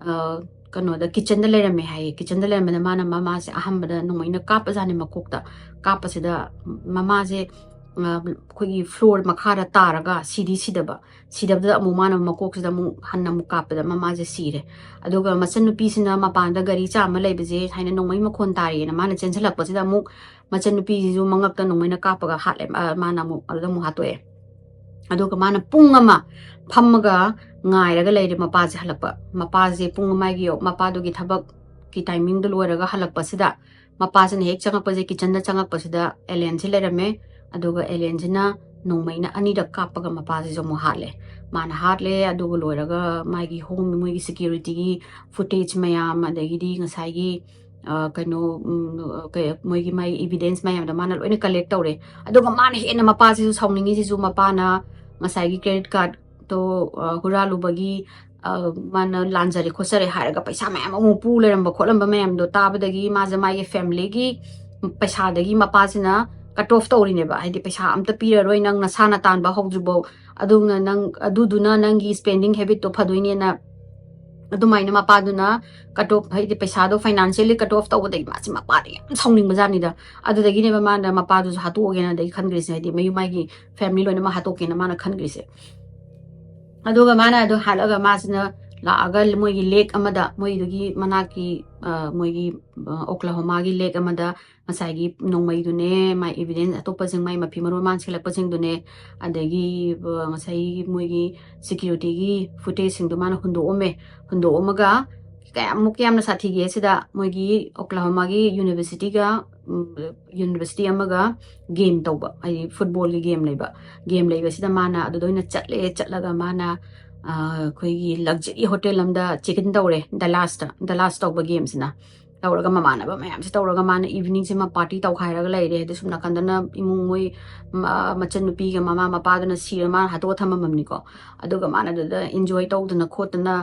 ꯑ, ꯀꯩꯅꯣꯗ, kitchenꯗ ꯂꯩꯔꯝꯃꯦ ꯍꯥꯏꯌꯦ꯫ Kitchenꯗ ꯂꯩꯔꯝꯕꯗ ꯃꯥꯅ ꯃꯃꯥꯁꯦ ꯑꯍꯥꯟꯕꯗ ꯅꯣꯡꯃꯩꯅ ꯀꯥꯞꯄꯖꯥꯠꯅꯦ ꯃꯀꯣꯛꯇ꯫ ꯀꯥꯞꯄꯁꯤꯗ ꯃꯃꯥꯁꯦ, ꯑ, ꯑꯩꯈꯣꯏꯒꯤ floor ꯃꯈꯥꯗ ꯇꯥꯔꯒ ꯁꯤꯗꯤ ꯁꯤꯗꯕ꯫ ꯁꯤꯗꯕꯗ ꯑꯃꯨꯛ ꯃꯥꯅ ꯃꯀꯣꯛꯁꯤꯗ ꯑꯃꯨꯛ ꯍꯟꯅ ꯑꯃꯨꯛ ꯀꯥꯞꯄꯗ ꯃꯃꯥꯁꯦ ꯁꯤꯔꯦ꯫ ꯑꯗꯨꯒ ꯃꯆꯟꯅꯨꯄꯤꯁꯤꯅ ꯃꯄꯥꯟꯗ ꯒꯥꯔꯤ ꯆꯥꯝꯃ ꯂꯩꯕꯁꯦ ꯍꯥꯏꯅ ꯅꯣꯡꯃꯩ ꯃꯈꯣꯟ ꯇꯥꯔꯦꯅ ꯃꯥꯅ ꯆꯦꯟꯁꯤꯜꯂꯛꯄꯁꯤꯗ ꯑꯃꯨꯛ ꯃꯆꯟꯅꯨꯄꯤꯁꯤꯁꯨ ꯃꯉꯛꯇ ꯅꯣꯡꯃꯩꯅ ꯀꯥꯞꯄꯒ ꯍꯥꯠꯂꯦ꯫ ꯑ, ꯃꯥꯅ ꯑꯃꯨꯛ, ꯑꯗꯨꯗ ꯑꯃꯨꯛ ꯍꯥꯠꯇꯣꯛꯑꯦ꯫ ꯑꯗꯨꯒ ꯃꯥꯅ ꯄꯨꯡ ꯑꯃ ꯐꯝꯃꯒ ꯉꯥꯏꯔꯒ ꯂꯩꯔꯦ ꯃꯄꯥꯁꯦ ꯍꯜꯂꯛꯄ꯫ ꯃꯄꯥꯁꯦ ꯄꯨꯡ ꯑꯃꯒꯤ, ꯃꯄꯥꯗꯨꯒꯤ ꯊꯕꯛꯀꯤ timingꯗꯨ ꯂꯣꯏꯔꯒ ꯍꯜꯂꯛꯄꯁꯤꯗ, ꯃꯄꯥꯁꯤꯅ ꯍꯦꯛ ꯆꯪꯉꯛꯄꯁꯦ, kitchenꯗ ꯆꯪꯉꯛꯄꯁꯤꯗ alienꯁꯦ ꯂꯩꯔꯝꯃꯦ꯫ ꯑꯗꯨꯒ alienꯁꯤꯅ ꯅꯣꯡꯃꯩꯅ ꯑꯅꯤꯔꯛ ꯀꯥꯞꯄꯒ ꯃꯄꯥꯁꯤꯁꯨ ꯑꯃꯨꯛ ꯍꯥꯠꯂꯦ꯫ ꯃꯥꯅ ꯍꯥꯠꯂꯦ, ꯑꯗꯨꯒ ꯂꯣꯏꯔꯒ ꯃꯥꯒꯤ home, ꯃꯣꯏꯒꯤ securityꯒꯤ footage ꯃꯌꯥꯝ, ꯑꯗꯒꯤꯗꯤ ꯉꯁꯥꯏꯒꯤ, ꯑ, ꯀꯩꯅꯣ, ꯎꯝ, ꯀꯩ, ꯃꯣꯏꯒꯤ ꯃꯥꯒꯤ evidence ꯃꯌꯥꯝꯗꯣ ꯃꯥꯅ ꯂꯣꯏꯅ collect ꯇꯧꯔꯦ꯫ ꯑꯗꯨꯒ ꯃꯥꯅ ꯍꯦꯟꯅ ꯃꯄꯥꯁꯤꯁꯨ ꯁꯥꯎꯅꯤꯡꯉꯤꯁꯤꯁꯨ, ꯃꯄꯥꯅ ꯉꯁꯥꯏꯒꯤ credit cardꯗꯣ, ꯑ, ꯍꯨꯔꯥꯜꯂꯨꯕꯒꯤ, ꯑ, ꯃꯥꯅ ꯂꯥꯟꯖꯔꯦ ꯈꯣꯠꯆꯔꯦ ꯍꯥꯏꯔꯒ ꯄꯩꯁꯥ ꯃꯌꯥꯝ ꯑꯃꯨꯛ ꯄꯨ ꯂꯩꯔꯝꯕ ꯈꯣꯠꯂꯝꯕ ꯃꯌꯥꯝꯗꯣ ꯇꯥꯕꯗꯒꯤ ꯃꯥꯁꯦ ꯃꯥꯒꯤ familyꯒꯤ ꯄꯩꯁꯥꯗꯒꯤ ꯃꯄꯥꯁꯤꯅ cut off ꯇꯧꯔꯤꯅꯦꯕ꯫ ꯍꯥꯏꯗꯤ, "ꯄꯩꯁꯥ ꯑꯝꯇ ꯄꯤꯔꯔꯣꯏ, ꯅꯪ ꯅꯁꯥꯅ ꯇꯥꯟꯕ ꯍꯧꯗ꯭ꯔꯤꯐꯥꯎ, ꯑꯗꯨꯅ ꯅꯪ, ꯑꯗꯨꯗꯨꯅ ꯅꯪꯒꯤ spending habitꯇꯣ ꯐꯗꯣꯏꯅꯦꯅ", ꯑꯗꯨꯃꯥꯏꯅ ꯃꯄꯥꯗꯨꯅ cut off, ꯍꯥꯏꯗꯤ ꯄꯩꯁꯥꯗꯣ financially cut off ꯇꯧꯕꯗꯒꯤ ꯃꯥꯁꯦ ꯃꯄꯥꯗ ꯌꯥꯝ ꯁꯥꯎꯅꯤꯡꯕꯖꯥꯠꯅꯤꯗ꯫ ꯑꯗꯨꯗꯒꯤꯅꯦꯕ ꯃꯥꯅ ꯃꯄꯥꯗꯨꯁꯨ ꯍꯥꯠꯇꯣꯛꯑꯒꯦꯅ ꯑꯗꯒꯤ ꯈꯟꯈ꯭ꯔꯤꯁꯦ, ꯍꯥꯏꯗꯤ ꯃꯌꯨꯝ ꯃꯥꯒꯤ family ꯂꯣꯏꯅꯃꯛ ꯍꯥꯠꯇꯣꯛꯀꯦꯅ ꯃꯥꯅ ꯈꯟꯈ꯭ꯔꯤꯁꯦ꯫ ꯑꯗꯨꯒ ꯃꯥꯅ ꯑꯗꯨ ꯍꯥꯠꯂꯒ ꯃꯥꯁꯤꯅ ꯂꯥꯛꯑꯒ ꯃꯣꯏꯒꯤ lake ꯑꯃꯗ, ꯃꯣꯏꯗꯨꯒꯤ ꯃꯅꯥꯛꯀꯤ, ꯑ, ꯃꯣꯏꯒꯤ, ꯑ, Oklahomaꯒꯤ lake ꯑꯃꯗ ꯉꯁꯥꯏꯒꯤ ꯅꯣꯡꯃꯩꯗꯨꯅꯦ, ꯃꯥꯏ evidence ꯑꯇꯣꯞꯄꯁꯤꯡ, ꯃꯥꯏ ꯃꯐꯤ ꯃꯔꯣꯟ ꯃꯥꯅ ꯁꯦꯠꯂꯛꯄꯁꯤꯡꯗꯨꯅꯦ, ꯑꯗꯒꯤ, ꯑ, ꯉꯁꯥꯏ ꯃꯣꯏꯒꯤ securityꯒꯤ footageꯁꯤꯡꯗꯣ ꯃꯥꯅ ꯍꯨꯟꯗꯣꯛꯑꯝꯃꯦ꯫ ꯍꯨꯟꯗꯣꯛꯑꯝꯃꯒ ꯀꯌꯥꯃꯨꯛ ꯌꯥꯝꯅ ꯁꯥꯊꯤꯒꯦ ꯁꯤꯗ, ꯃꯣꯏꯒꯤ Oklahomaꯒꯤ universityꯒ, ꯎꯝ, university ꯑꯃꯒ game ꯇꯧꯕ, ꯍꯥꯏꯗꯤ footballꯒꯤ game ꯂꯩꯕ, game ꯂꯩꯕꯁꯤꯗ ꯃꯥꯅ ꯑꯗꯨꯗ ꯑꯣꯏꯅ ꯆꯠꯂꯦ꯫ ꯆꯠꯂꯒ ꯃꯥꯅ, ꯑ, ꯑꯩꯈꯣꯏꯒꯤ luxury hotel ꯑꯃꯗ check in ꯇꯧꯔꯦ, Dallasꯇ, Dallas ꯇꯧꯕ gameꯁꯤꯅ꯫ ꯇꯧꯔꯒ ꯃꯃꯥꯟꯅꯕ ꯃꯌꯥꯝꯁꯦ ꯇꯧꯔꯒ ꯃꯥꯅ ꯏꯚꯤꯅꯤꯡꯁꯦ ꯑꯃ ꯄꯥꯔꯇꯤ ꯇꯧꯈꯥꯏꯔꯒ ꯂꯩꯔꯦ꯫ ꯑꯗꯨ ꯁꯨꯝ ꯅꯥꯀꯟꯗꯅ ꯏꯃꯨꯡ ꯃꯣꯏ ꯃ- ꯃꯆꯟꯅꯨꯄꯤꯒ ꯃꯃꯥ ꯃꯄꯥꯗꯨꯅ ꯁꯤꯔ ꯃꯥꯅ ꯍꯥꯠꯇꯣꯛꯑ ꯊꯝꯃꯝꯃꯝꯅꯤꯀꯣ꯫ ꯑꯗꯨꯒ ꯃꯥꯅ ꯑꯗꯨꯗ ꯏꯟꯖꯣꯏ ꯇꯧꯗꯅ ꯈꯣꯠꯇꯅ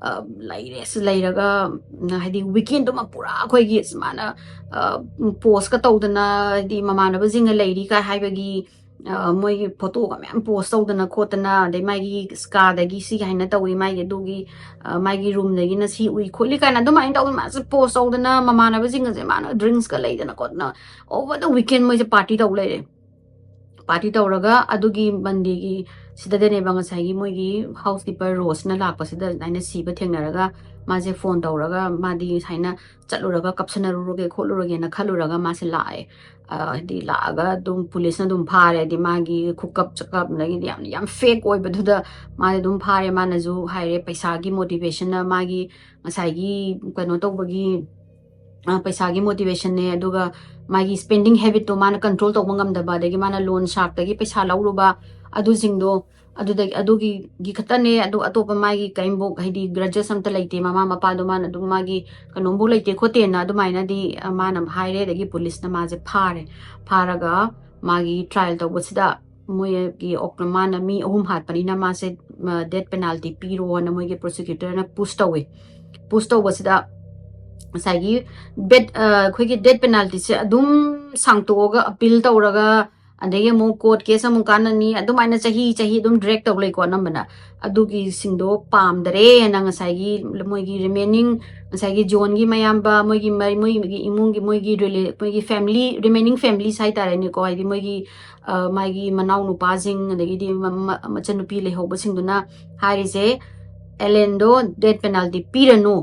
ꯑ, ꯂꯩꯔꯦ꯫ ꯑꯁ, ꯂꯩꯔꯒ ꯎꯝ, ꯍꯥꯏꯗꯤ ꯋꯤꯀꯦꯟꯗꯨꯃ ꯄꯨꯔꯥ ꯑꯩꯈꯣꯏꯒꯤ ꯃꯥꯅ ꯄꯣꯁꯀ ꯇꯧꯗꯅ ꯍꯥꯏꯗꯤ ꯃꯃꯥꯟꯅꯕꯁꯤꯡꯒ ꯂꯩꯔꯤ ꯀꯥꯏ ꯍꯥꯏꯕꯒꯤ ꯑ, ꯃꯣꯏꯒꯤ ꯐꯣꯇꯣꯒ ꯃꯌꯥꯝ ꯄꯣꯁ ꯇꯧꯗꯅ ꯈꯣꯠꯇꯅ, ꯑꯗꯩ ꯃꯥꯒꯤ ꯀꯥꯗꯒꯤ ꯁꯤ ꯍꯥꯏꯅ ꯇꯧꯏ, ꯃꯥꯒꯤ ꯑꯗꯨꯒꯤ ꯑ, ꯃꯥꯒꯤ ꯔꯨꯝꯗꯒꯤꯅ ꯁꯤ ꯎꯏ ꯈꯣꯠꯂꯤ ꯀꯥꯏꯅ ꯑꯗꯨꯃꯥꯏꯅ ꯇꯧꯗꯅ ꯃꯥꯁꯦ ꯄꯣꯁ ꯇꯧꯗꯅ ꯃꯃꯥꯟꯅꯕꯁꯤꯡꯒꯁꯦ ꯃꯥꯅ ꯗ꯭ꯔꯤꯡꯁꯀ ꯂꯩꯗꯅ ꯈꯣꯠꯇꯅ ꯑꯣꯚꯔ ꯗ ꯋꯤꯀꯦꯟ ꯃꯣꯏꯁꯦ ꯄꯥꯔꯇꯤ ꯇꯧ ꯂꯩꯔꯦ꯫ ꯄꯥꯔꯇꯤ ꯇꯧꯔꯒ ꯑꯗꯨꯒꯤ ꯃꯟꯗꯦꯒꯤ ꯁꯤꯗꯗꯅꯦꯕ ꯉꯁꯥꯏꯒꯤ ꯃꯣꯏꯒꯤ ꯍꯥꯎꯁ ꯀꯤꯄꯔ ꯔꯣꯁꯅ ꯂꯥꯛꯄꯁꯤꯗ ꯑꯗꯨꯃꯥꯏꯅ ꯁꯤꯕ ꯊꯦꯡꯅꯔꯒ ꯃꯥꯁꯦ ꯐꯣꯟ ꯇꯧꯔꯒ ꯃꯥꯗꯤ ꯁꯨꯃꯥꯏꯅ ꯆꯠꯂꯨꯔꯒ ꯀꯞꯁꯟꯅꯔꯨꯔꯒꯦ ꯈꯣꯠꯂꯨꯔꯒꯦꯅ ꯈꯜꯂꯨꯔꯒ ꯃꯥꯁꯦ ꯂꯥꯛꯑꯦ꯫ ꯑ, ꯍꯥꯏꯗꯤ ꯂꯥꯛꯑꯒ ꯑꯗꯨꯝ ꯄꯨꯂꯤꯁꯅ ꯑꯗꯨꯝ ꯐꯥꯔꯦ꯫ ꯍꯥꯏꯗꯤ ꯃꯥꯒꯤ ꯈꯨꯀꯞ ꯆꯀꯞ ꯑꯗꯒꯤꯗꯤ ꯌꯥꯝ ꯌꯥꯝ ꯐꯦꯛ ꯑꯣꯏꯕꯗꯨꯗ ꯃꯥꯁꯦ ꯑꯗꯨꯝ ꯐꯥꯔꯦ꯫ ꯃꯥꯅꯁꯨ ꯍꯥꯏꯔꯦ ꯄꯩꯁꯥꯒꯤ ꯃꯣꯇꯤꯚꯦꯁꯟꯅ ꯃꯥꯒꯤ ꯉꯁꯥꯏꯒꯤ ꯀꯩꯅꯣ ꯇꯧꯕꯒꯤ ꯑ, ꯄꯩꯁꯥꯒꯤ ꯃꯣꯇꯤꯚꯦꯁꯟꯅꯦ, ꯑꯗꯨꯒ ꯃꯥꯒꯤ ꯁ꯭ꯄꯦꯟꯗꯤꯡ ꯍꯦꯕꯤꯠꯇꯣ ꯃꯥꯅ ꯀꯟꯇ꯭ꯔꯣꯜ ꯇꯧꯕ ꯉꯝꯗꯕ, ꯑꯗꯒꯤ ꯃꯥꯅ ꯂꯣꯟ ꯁꯥꯔꯛꯇꯒꯤ ꯄꯩꯁꯥ ꯂꯧꯔꯨꯕ, ꯑꯗꯨꯁꯤꯡꯗꯣ ꯑꯗꯨꯗꯒꯤ ꯑꯗꯨꯒꯤ ꯒꯤ ꯈꯛꯇꯅꯦ꯫ ꯑꯗꯨ ꯑꯇꯣꯞꯄ ꯃꯥꯒꯤ ꯀꯔꯤꯝꯐꯥꯎ ꯍꯥꯏꯗꯤ ꯒ꯭ꯔꯖꯦꯁ ꯑꯝꯇ ꯂꯩꯇꯦ꯫ ꯃꯃꯥ ꯃꯄꯥꯗꯣ ꯃꯥꯅ ꯑꯗꯨꯝ ꯃꯥꯒꯤ ꯀꯩꯅꯣꯝꯐꯥꯎ ꯂꯩꯇꯦ ꯈꯣꯠꯇꯦꯅ ꯑꯗꯨꯃꯥꯏꯅꯗꯤ ꯑ, ꯃꯥꯅ ꯍꯥꯏꯔꯦ꯫ ꯑꯗꯒꯤ ꯄꯨꯂꯤꯁꯅ ꯃꯥꯁꯦ ꯐꯥꯔꯦ꯫ ꯐꯥꯔꯒ ꯃꯥꯒꯤ ꯇ꯭ꯔꯥꯏꯜ ꯇꯧꯕꯁꯤꯗ ꯃꯣꯏꯒꯤ ꯑꯣꯛ- ꯃꯥꯅ ꯃꯤ ꯑꯍꯨꯝ ꯍꯥꯠꯄꯅꯤꯅ ꯃꯥꯁꯦ ꯗꯦꯠ ꯄꯦꯅꯥꯜꯇꯤ ꯄꯤꯔꯣꯅ ꯃꯣꯏꯒꯤ ꯄ꯭ꯔꯣꯁꯤꯀ꯭ꯌꯨꯇꯔꯅ ꯄꯨꯁ ꯇꯧꯋꯦ꯫ ꯄꯨꯁ ꯇꯧꯕꯁꯤꯗ ꯉꯁꯥꯏꯒꯤ ꯕꯦꯠ ꯑꯩꯈꯣꯏꯒꯤ ꯗꯦꯠ ꯄꯦꯅꯥꯜꯇꯤꯁꯦ ꯑꯗꯨꯝ ꯁꯥꯡꯇꯣꯛꯑꯒ ꯑꯄꯤꯜ ꯇꯧꯔꯒ ꯑꯗꯒꯤ ꯑꯃꯨꯛ ꯀꯣꯔꯠ ꯀꯦꯁ ꯑꯃꯨꯛ ꯀꯥꯟꯅꯅꯤ, ꯑꯗꯨꯃꯥꯏꯅ ꯆꯍꯤ ꯆꯍꯤ ꯑꯗꯨꯝ ꯗ꯭ꯔꯦꯛ ꯇꯧ ꯂꯩꯀꯣ ꯑꯅꯝꯕꯅ꯫ ꯑꯗꯨꯒꯤꯁꯤꯡꯗꯣ ꯄꯥꯝꯗꯔꯦꯅ ꯉꯁꯥꯏꯒꯤ ꯃꯣꯏꯒꯤ ꯔꯤꯃꯦꯅꯤꯡ ꯉꯁꯥꯏꯒꯤ ꯖꯣꯟꯒꯤ ꯃꯌꯥꯝꯕ, ꯃꯣꯏꯒꯤ ꯃꯔꯤ- ꯃꯣꯏꯒꯤ ꯏꯃꯨꯡꯒꯤ ꯃꯣꯏꯒꯤ ꯔꯤꯂꯦ- ꯃꯣꯏꯒꯤ ꯐꯦꯃꯤꯂꯤ, ꯔꯤꯃꯦꯅꯤꯡ ꯐꯦꯃꯤꯂꯤꯁ ꯍꯥꯏꯇꯥꯔꯦꯅꯦꯀꯣ, ꯍꯥꯏꯗꯤ ꯃꯣꯏꯒꯤ ꯑ, ꯃꯥꯒꯤ ꯃꯅꯥꯎ ꯅꯨꯄꯥꯁꯤꯡ ꯑꯗꯒꯤꯗꯤ ꯃ- ꯃ- ꯃꯆꯟꯅꯨꯄꯤ ꯂꯩꯍꯧꯕꯁꯤꯡꯗꯨꯅ ꯍꯥꯏꯔꯤꯁꯦ ꯑꯦꯂꯦꯟꯗꯣ ꯗꯦꯠ ꯄꯦꯅꯥꯜꯇꯤ ꯄꯤꯔꯅꯨ,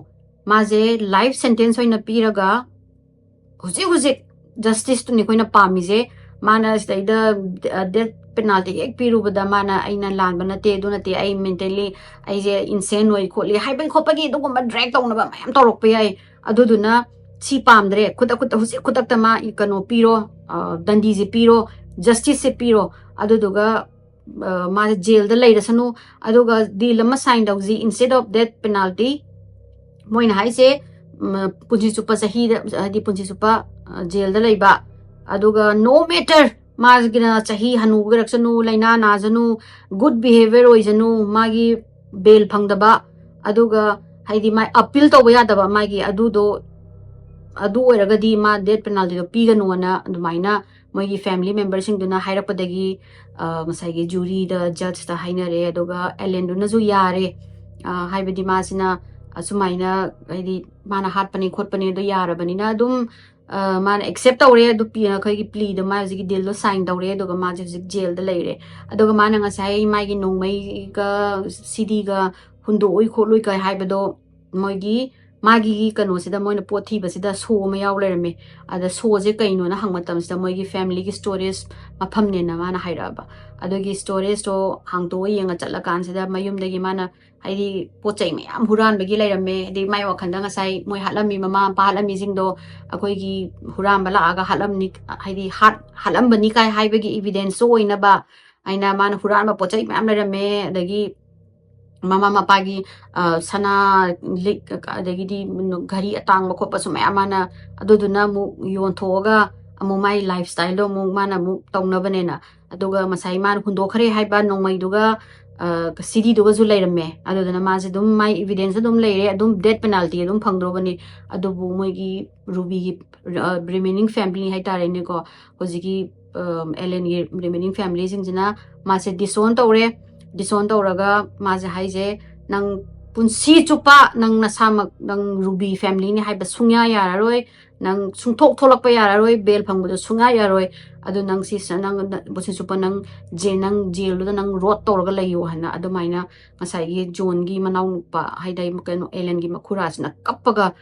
ꯃꯥꯁꯦ ꯂꯥꯏꯐ ꯁꯦꯟꯇꯦꯟꯁ ꯑꯣꯏꯅ ꯄꯤꯔꯒ ꯍꯧꯖꯤꯛ ꯍꯧꯖꯤꯛ ꯖꯁꯇꯤꯁꯇꯨꯅꯤ ꯑꯩꯈꯣꯏꯅ ꯄꯥꯝꯃꯤꯁꯦ꯫ ꯃꯥꯅ ꯁꯤꯗꯩꯗ ꯗꯦꯠ ꯄꯦꯅꯥꯜꯇꯤ ꯍꯦꯛ ꯄꯤꯔꯨꯕꯗ ꯃꯥꯅ ꯑꯩꯅ ꯂꯥꯟꯕ ꯅꯠꯇꯦ, ꯑꯗꯨ ꯅꯠꯇꯦ, ꯑꯩ ꯃꯦꯟꯇꯦꯜꯂꯤ ꯑꯩꯁꯦ ꯏꯟꯁꯦꯟ ꯑꯣꯏ ꯈꯣꯠꯂꯤ ꯍꯥꯏꯕꯒꯤ ꯈꯣꯠꯄꯒꯤ ꯑꯗꯨꯒꯨꯝꯕ ꯗ꯭ꯔꯦꯛ ꯇꯧꯅꯕ ꯃꯌꯥꯝ ꯇꯧꯔꯛꯄ ꯌꯥꯏ꯫ ꯑꯗꯨꯗꯨꯅ ꯁꯤ ꯄꯥꯝꯗ꯭ꯔꯦ, ꯈꯨꯗꯛ ꯈꯨꯗꯛ ꯍꯧꯖꯤꯛ ꯈꯨꯗꯛꯇ ꯃꯥ ꯀꯩꯅꯣ ꯄꯤꯔꯣ, ꯑ, ꯗꯟꯗꯤꯁꯦ ꯄꯤꯔꯣ, ꯖꯁꯇꯤꯁꯁꯦ ꯄꯤꯔꯣ, ꯑꯗꯨꯗꯨꯒ ꯑ, ꯃꯥꯁꯦ ꯖꯦꯜꯗ ꯂꯩꯔꯁꯅꯨ, ꯑꯗꯨꯒ ꯗꯤꯜ ꯑꯃ ꯁꯥꯏꯟ ꯇꯧꯁꯤ, instead of death penalty꯫ ꯃꯣꯏꯅ ꯍꯥꯏꯁꯦ ꯎꯝ, ꯄꯨꯟꯁꯤ ꯆꯨꯞꯄ ꯆꯍꯤꯗ, ꯍꯥꯏꯗꯤ ꯄꯨꯟꯁꯤ ꯆꯨꯞꯄ, ꯑ, ꯖꯦꯜꯗ ꯂꯩꯕ, ꯑꯗꯨꯒ no matter ꯃꯥꯒꯤꯅ ꯆꯍꯤ ꯍꯅꯨꯒꯔꯛꯁꯅꯨ, ꯂꯥꯏꯅꯥ ꯅꯥꯖꯅꯨ, good behavior ꯑꯣꯏꯖꯅꯨ, ꯃꯥꯒꯤ ꯕꯦꯜ ꯐꯪꯗꯕ, ꯑꯗꯨꯒ ꯍꯥꯏꯗꯤ ꯃꯥꯏ ꯑꯄꯤꯜ ꯇꯧꯕ ꯌꯥꯗꯕ ꯃꯥꯒꯤ ꯑꯗꯨꯗꯣ, ꯑꯗꯨ ꯑꯣꯏꯔꯒꯗꯤ ꯃꯥ death penaltyꯗꯣ ꯄꯤꯒꯅꯨꯅ ꯑꯗꯨꯃꯥꯏꯅ ꯃꯣꯏꯒꯤ family memberꯁꯤꯡꯗꯨꯅ ꯍꯥꯏꯔꯛꯄꯗꯒꯤ, ꯑ, ꯉꯁꯥꯏꯒꯤ juryꯗ, judgeꯇ ꯍꯥꯏꯅꯔꯦ, ꯑꯗꯨꯒ ꯑꯦꯂꯦꯟꯗꯨꯅꯁꯨ ꯌꯥꯔꯦ, ꯑ, ꯍꯥꯏꯕꯗꯤ ꯃꯥꯁꯤꯅ ꯑꯁꯨꯃꯥꯏꯅ, ꯍꯥꯏꯗꯤ ꯃꯥꯅ ꯍꯥꯠꯄꯅꯤ ꯈꯣꯠꯄꯅꯤ ꯑꯗꯣ ꯌꯥꯔꯕꯅꯤꯅ ꯑꯗꯨꯝ, ꯑ, ꯃꯥꯅ accept ꯇꯧꯔꯦ꯫ ꯑꯗꯨ ꯄꯤ-, ꯑꯩꯈꯣꯏꯒꯤ pleaꯗꯣ, ꯃꯥ ꯍꯧꯖꯤꯛꯀꯤ dealꯗꯣ sign ꯇꯧꯔꯦ, ꯑꯗꯨꯒ ꯃꯥꯁꯦ ꯍꯧꯖꯤꯛ ꯖꯦꯜꯗ ꯂꯩꯔꯦ꯫ ꯑꯗꯨꯒ ꯃꯥꯅ ꯉꯁꯥꯏ ꯃꯥꯒꯤ ꯅꯣꯡꯃꯩꯒ ꯁꯤꯗꯤꯒ ꯍꯨꯟꯗꯣꯛꯎꯏ ꯈꯣꯠꯂꯨꯏ ꯀꯥꯏ ꯍꯥꯏꯕꯗꯣ, ꯃꯣꯏꯒꯤ, ꯃꯥꯒꯤ ꯀꯩꯅꯣꯁꯤꯗ, ꯃꯣꯏꯅ ꯄꯣꯠ ꯊꯤꯕꯁꯤꯗ ꯁꯣ ꯑꯃ ꯌꯥꯎ ꯂꯩꯔꯝꯃꯦ꯫ ꯑꯗ ꯁꯣꯁꯦ ꯀꯩꯅꯣꯅ ꯍꯪꯕ ꯃꯇꯝꯁꯤꯗ ꯃꯣꯏꯒꯤ familyꯒꯤ storage ꯃꯐꯝꯅꯦꯅ ꯃꯥꯅ ꯍꯥꯏꯔꯛꯑꯕ꯫ ꯑꯗꯨꯒꯤ storageꯇꯣ ꯍꯥꯡꯇꯣꯛꯑ ꯌꯦꯡꯉ ꯆꯠꯂꯀꯥꯟꯁꯤꯗ ꯃꯌꯨꯝꯗꯒꯤ ꯃꯥꯅ, ꯍꯥꯏꯗꯤ, ꯄꯣꯠ ꯆꯩ ꯃꯌꯥꯝ ꯍꯨꯔꯥꯟꯕꯒꯤ ꯂꯩꯔꯝꯃꯦ꯫ ꯍꯥꯏꯗꯤ ꯃꯥꯏ ꯋꯥꯈꯜꯗ ꯉꯁꯥꯏ ꯃꯣꯏ ꯍꯥꯠꯂꯝꯃꯤ, ꯃꯃꯥ ꯃꯄꯥ ꯍꯥꯠꯂꯝꯃꯤꯁꯤꯡꯗꯣ ꯑꯩꯈꯣꯏꯒꯤ ꯍꯨꯔꯥꯟꯕ ꯂꯥꯛꯑꯒ ꯍꯥꯠꯂꯝꯅꯤ, ꯍꯥꯏꯗꯤ ꯍꯥꯠ-, ꯍꯥꯠꯂꯝꯕꯅꯤ ꯀꯥꯏ ꯍꯥꯏꯕꯒꯤ evidenceꯁꯨ ꯑꯣꯏꯅꯕ ꯍꯥꯏꯅ ꯃꯥꯅ ꯍꯨꯔꯥꯟꯕ ꯄꯣꯠ ꯆꯩ ꯃꯌꯥꯝ ꯂꯩꯔꯝꯃꯦ꯫ ꯑꯗꯒꯤ ꯃꯃꯥ ꯃꯄꯥꯒꯤ, ꯑ, ꯁꯅꯥ, ꯂꯤꯛ, ꯑꯗꯒꯤꯗꯤ ꯘꯔꯤ ꯑꯇꯥꯡꯕ ꯈꯣꯠꯄꯁꯨ ꯃꯌꯥꯝ ꯃꯥꯅ, ꯑꯗꯨꯗꯨꯅ ꯑꯃꯨꯛ ꯌꯣꯟꯊꯣꯛꯑꯒ ꯑꯃꯨꯛ ꯃꯥꯏ lifestyleꯗꯣ ꯑꯃꯨꯛ ꯃꯥꯅ ꯑꯃꯨꯛ ꯇꯧꯅꯕꯅꯦꯅ꯫ ꯑꯗꯨꯒ ꯉꯁꯥꯏ ꯃꯥꯅ ꯍꯨꯟꯗꯣꯛꯈ꯭ꯔꯦ ꯍꯥꯏꯕ ꯅꯣꯡꯃꯩꯗꯨꯒ, ꯑ, ꯁꯤꯗꯤꯗꯨꯒꯁꯨ ꯂꯩꯔꯝꯃꯦ꯫ ꯑꯗꯨꯗꯨꯅ ꯃꯥꯁꯦ ꯑꯗꯨꯝ ꯃꯥꯏ evidence ꯑꯗꯨꯝ ꯂꯩꯔꯦ, ꯑꯗꯨꯝ death penalty ꯑꯗꯨꯝ ꯐꯪꯗ꯭ꯔꯣꯕꯅꯤ꯫ ꯑꯗꯨꯕꯨ ꯃꯣꯏꯒꯤ ꯔꯨꯕꯤꯒꯤ, ꯑ, remaining family ꯍꯥꯏꯇꯥꯔꯦꯅꯦꯀꯣ, ꯍꯧꯖꯤꯛꯀꯤ, ꯑ, ꯑꯦꯂꯦꯟꯒꯤ remaining familyꯁꯤꯡꯁꯤꯅ ꯃꯥꯁꯦ disown ꯇꯧꯔꯦ꯫ Disown ꯇꯧꯔꯒ ꯃꯥꯁꯦ ꯍꯥꯏꯁꯦ, "ꯅꯪ ꯄꯨꯟꯁꯤ ꯆꯨꯞꯄ ꯅꯪ ꯅꯁꯥꯃꯛ, ꯅꯪ ꯔꯨꯕꯤ familyꯅꯤ ꯍꯥꯏꯕ ꯁꯨꯡꯌꯥ ꯌꯥꯔꯔꯣꯏ, ꯅꯪ ꯁꯨꯡꯊꯣꯛ ꯊꯣꯛꯂꯛꯄ ꯌꯥꯔꯔꯣꯏ, ꯕꯦꯜ ꯐꯪꯕꯗꯣ ꯁꯨꯡꯌꯥ ꯌꯥꯔꯣꯏ꯫ ꯑꯗꯨ ꯅꯪ ꯁꯤ ꯁ-, ꯅꯪ ꯅ-, ꯄꯨꯟꯁꯤ ꯆꯨꯞꯄ ꯅꯪ ꯖꯦ-, ꯅꯪ ꯖꯦꯜꯗꯨꯗ ꯅꯪ rot ꯇꯧꯔꯒ ꯂꯩꯌꯣ" ꯍꯥꯏꯅ ꯑꯗꯨꯃꯥꯏꯅ ꯉꯁꯥꯏꯒꯤ ꯖꯣꯟꯒꯤ ꯃꯅꯥꯎꯅꯨꯄꯥ, ꯍꯥꯏꯗꯤ ꯀꯩꯅꯣ, ꯑꯦꯂꯦꯟꯒꯤ ꯃꯈꯨꯔꯥꯁꯤꯅ ꯀꯞꯄꯒ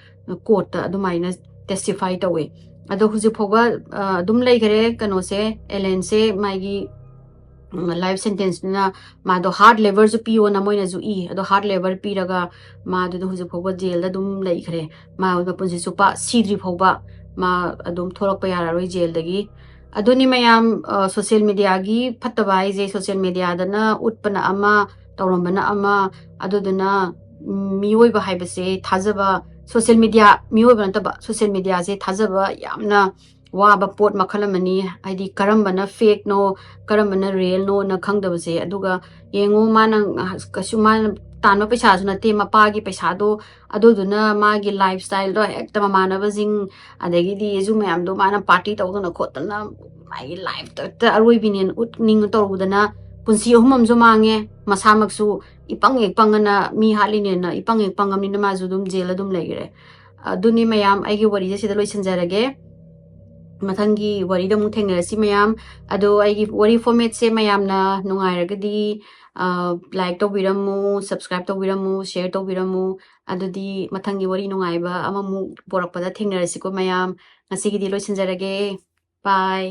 courtꯇ ꯑꯗꯨꯃꯥꯏꯅ testify ꯇꯧꯋꯦ꯫ ꯑꯗꯣ ꯍꯧꯖꯤꯛ ꯐꯥꯎꯕ, ꯑ, ꯑꯗꯨꯝ ꯂꯩꯈꯔꯦ ꯀꯩꯅꯣꯁꯦ, ꯑꯦꯂꯦꯟꯁꯦ ꯃꯥꯒꯤ, ꯎꯝ, life sentenceꯗꯨꯅ ꯃꯥꯗꯣ hard labourꯁꯨ ꯄꯤꯌꯣꯅ ꯃꯣꯏꯅꯁꯨ ꯏ꯫ ꯑꯗꯣ hard labour ꯄꯤꯔꯒ ꯃꯥꯗꯨꯗ ꯍꯧꯖꯤꯛ ꯐꯥꯎꯕ ꯖꯦꯜꯗ ꯑꯗꯨꯝ ꯂꯩꯈ꯭ꯔꯦ꯫ ꯃꯥ ꯃꯄꯨꯟꯁꯤ ꯆꯨꯞꯄ ꯁꯤꯗ꯭ꯔꯤ ꯐꯥꯎꯕ ꯃꯥ ꯑꯗꯨꯝ ꯊꯣꯛꯂꯛꯄ ꯌꯥꯔꯔꯣꯏ ꯖꯦꯜꯗꯒꯤ꯫ ꯑꯗꯨꯅꯤ ꯃꯌꯥꯝ, ꯑ, social mediaꯒꯤ ꯐꯠꯇꯕ ꯍꯥꯏꯁꯦ, social mediaꯗꯅ ꯎꯠꯄꯅ ꯑꯃ, ꯇꯧꯔꯝꯕꯅ ꯑꯃ, ꯑꯗꯨꯗꯨꯅ, ꯎꯝ, ꯃꯤꯑꯣꯏꯕ ꯍꯥꯏꯕꯁꯦ ꯊꯥꯖꯕ ꯁꯣꯁꯤꯌꯦꯜ ꯃꯤꯗꯤꯌꯥ, ꯃꯤꯑꯣꯏꯕ ꯅꯠꯇꯕ, ꯁꯣꯁꯤꯌꯦꯜ ꯃꯤꯗꯤꯌꯥꯁꯦ ꯊꯥꯖꯕ ꯌꯥꯝꯅ ꯋꯥꯕ ꯄꯣꯠ ꯃꯈꯜ ꯑꯃꯅꯤ꯫ ꯍꯥꯏꯗꯤ ꯀꯔꯝꯕꯅ ꯐꯦꯛꯅꯣ, ꯀꯔꯝꯕꯅ ꯔꯤꯌꯦꯜꯅꯣꯅ ꯈꯪꯗꯕꯁꯦ꯫ ꯑꯗꯨꯒ ꯌꯦꯡꯉꯨ, ꯃꯥꯅ ꯉꯥꯏꯍꯥꯛ-, ꯀꯩꯁꯨ ꯃꯥꯅ ꯇꯥꯟꯕ ꯄꯩꯁꯥꯁꯨ ꯅꯠꯇꯦ, ꯃꯄꯥꯒꯤ ꯄꯩꯁꯥꯗꯣ, ꯑꯗꯨꯗꯨꯅ ꯃꯥꯒꯤ ꯂꯥꯏꯐ ꯁ꯭ꯇꯥꯏꯜꯗꯣ ꯍꯦꯛꯇ ꯃꯃꯥꯟꯅꯕꯁꯤꯡ, ꯑꯗꯒꯤꯗꯤ ꯖꯨ ꯃꯌꯥꯝꯗꯣ ꯃꯥꯅ ꯄꯥꯔꯇꯤ ꯇꯧꯗꯅ ꯈꯣꯠꯇꯅ, ꯃꯥꯒꯤ ꯂꯥꯏꯐꯇ ꯍꯦꯛꯇ ꯑꯔꯣꯏꯕꯤꯅꯦꯅ ꯎꯠꯅꯤꯡ ꯇꯧꯔꯨꯗꯅ, ꯄꯨꯟꯁꯤ ꯑꯍꯨꯝ ꯑꯃꯁꯨ ꯃꯥꯡꯉꯦ꯫ ꯃꯁꯥꯃꯛꯁꯨ ꯏꯄꯪ ꯍꯦꯛ ꯄꯪꯉꯅ ꯃꯤ ꯍꯥꯠꯂꯤꯅꯦꯅ ꯏꯄꯪ ꯍꯦꯛ ꯄꯪꯉꯕꯅꯤꯅ ꯃꯥꯁꯨ ꯑꯗꯨꯝ ꯖꯦꯜ ꯑꯗꯨꯝ ꯂꯩꯈ꯭ꯔꯦ꯫ ꯑꯗꯨꯅꯤ ꯃꯌꯥꯝ, ꯑꯩꯒꯤ ꯋꯥꯔꯤꯁꯦ ꯁꯤꯗ ꯂꯣꯏꯁꯤꯟꯖꯔꯒꯦ꯫ ꯃꯊꯪꯒꯤ ꯋꯥꯔꯤꯗ ꯑꯃꯨꯛ ꯊꯦꯡꯅꯔꯁꯤ ꯃꯌꯥꯝ꯫ ꯑꯗꯣ ꯑꯩꯒꯤ ꯋꯥꯔꯤ ꯐꯣꯔꯃꯦꯠꯁꯦ ꯃꯌꯥꯝꯅ ꯅꯨꯡꯉꯥꯏꯔꯒꯗꯤ, ꯑ, ꯂꯥꯏꯛ ꯇꯧꯕꯤꯔꯝꯃꯨ, ꯁꯕꯁꯀ꯭ꯔꯥꯏꯕ ꯇꯧꯕꯤꯔꯝꯃꯨ, ꯁꯤꯌꯔ ꯇꯧꯕꯤꯔꯝꯃꯨ꯫ ꯑꯗꯨꯗꯤ ꯃꯊꯪꯒꯤ ꯋꯥꯔꯤ ꯅꯨꯡꯉꯥꯏꯕ ꯑꯃꯃꯨꯛ ꯄꯣꯔꯛꯄꯗ ꯊꯦꯡꯅꯔꯁꯤꯀꯣ ꯃꯌꯥꯝ꯫ ꯉꯁꯤꯒꯤꯗꯤ ꯂꯣꯏꯁꯤꯟꯖꯔꯒꯦ꯫ ꯕꯥꯏ꯫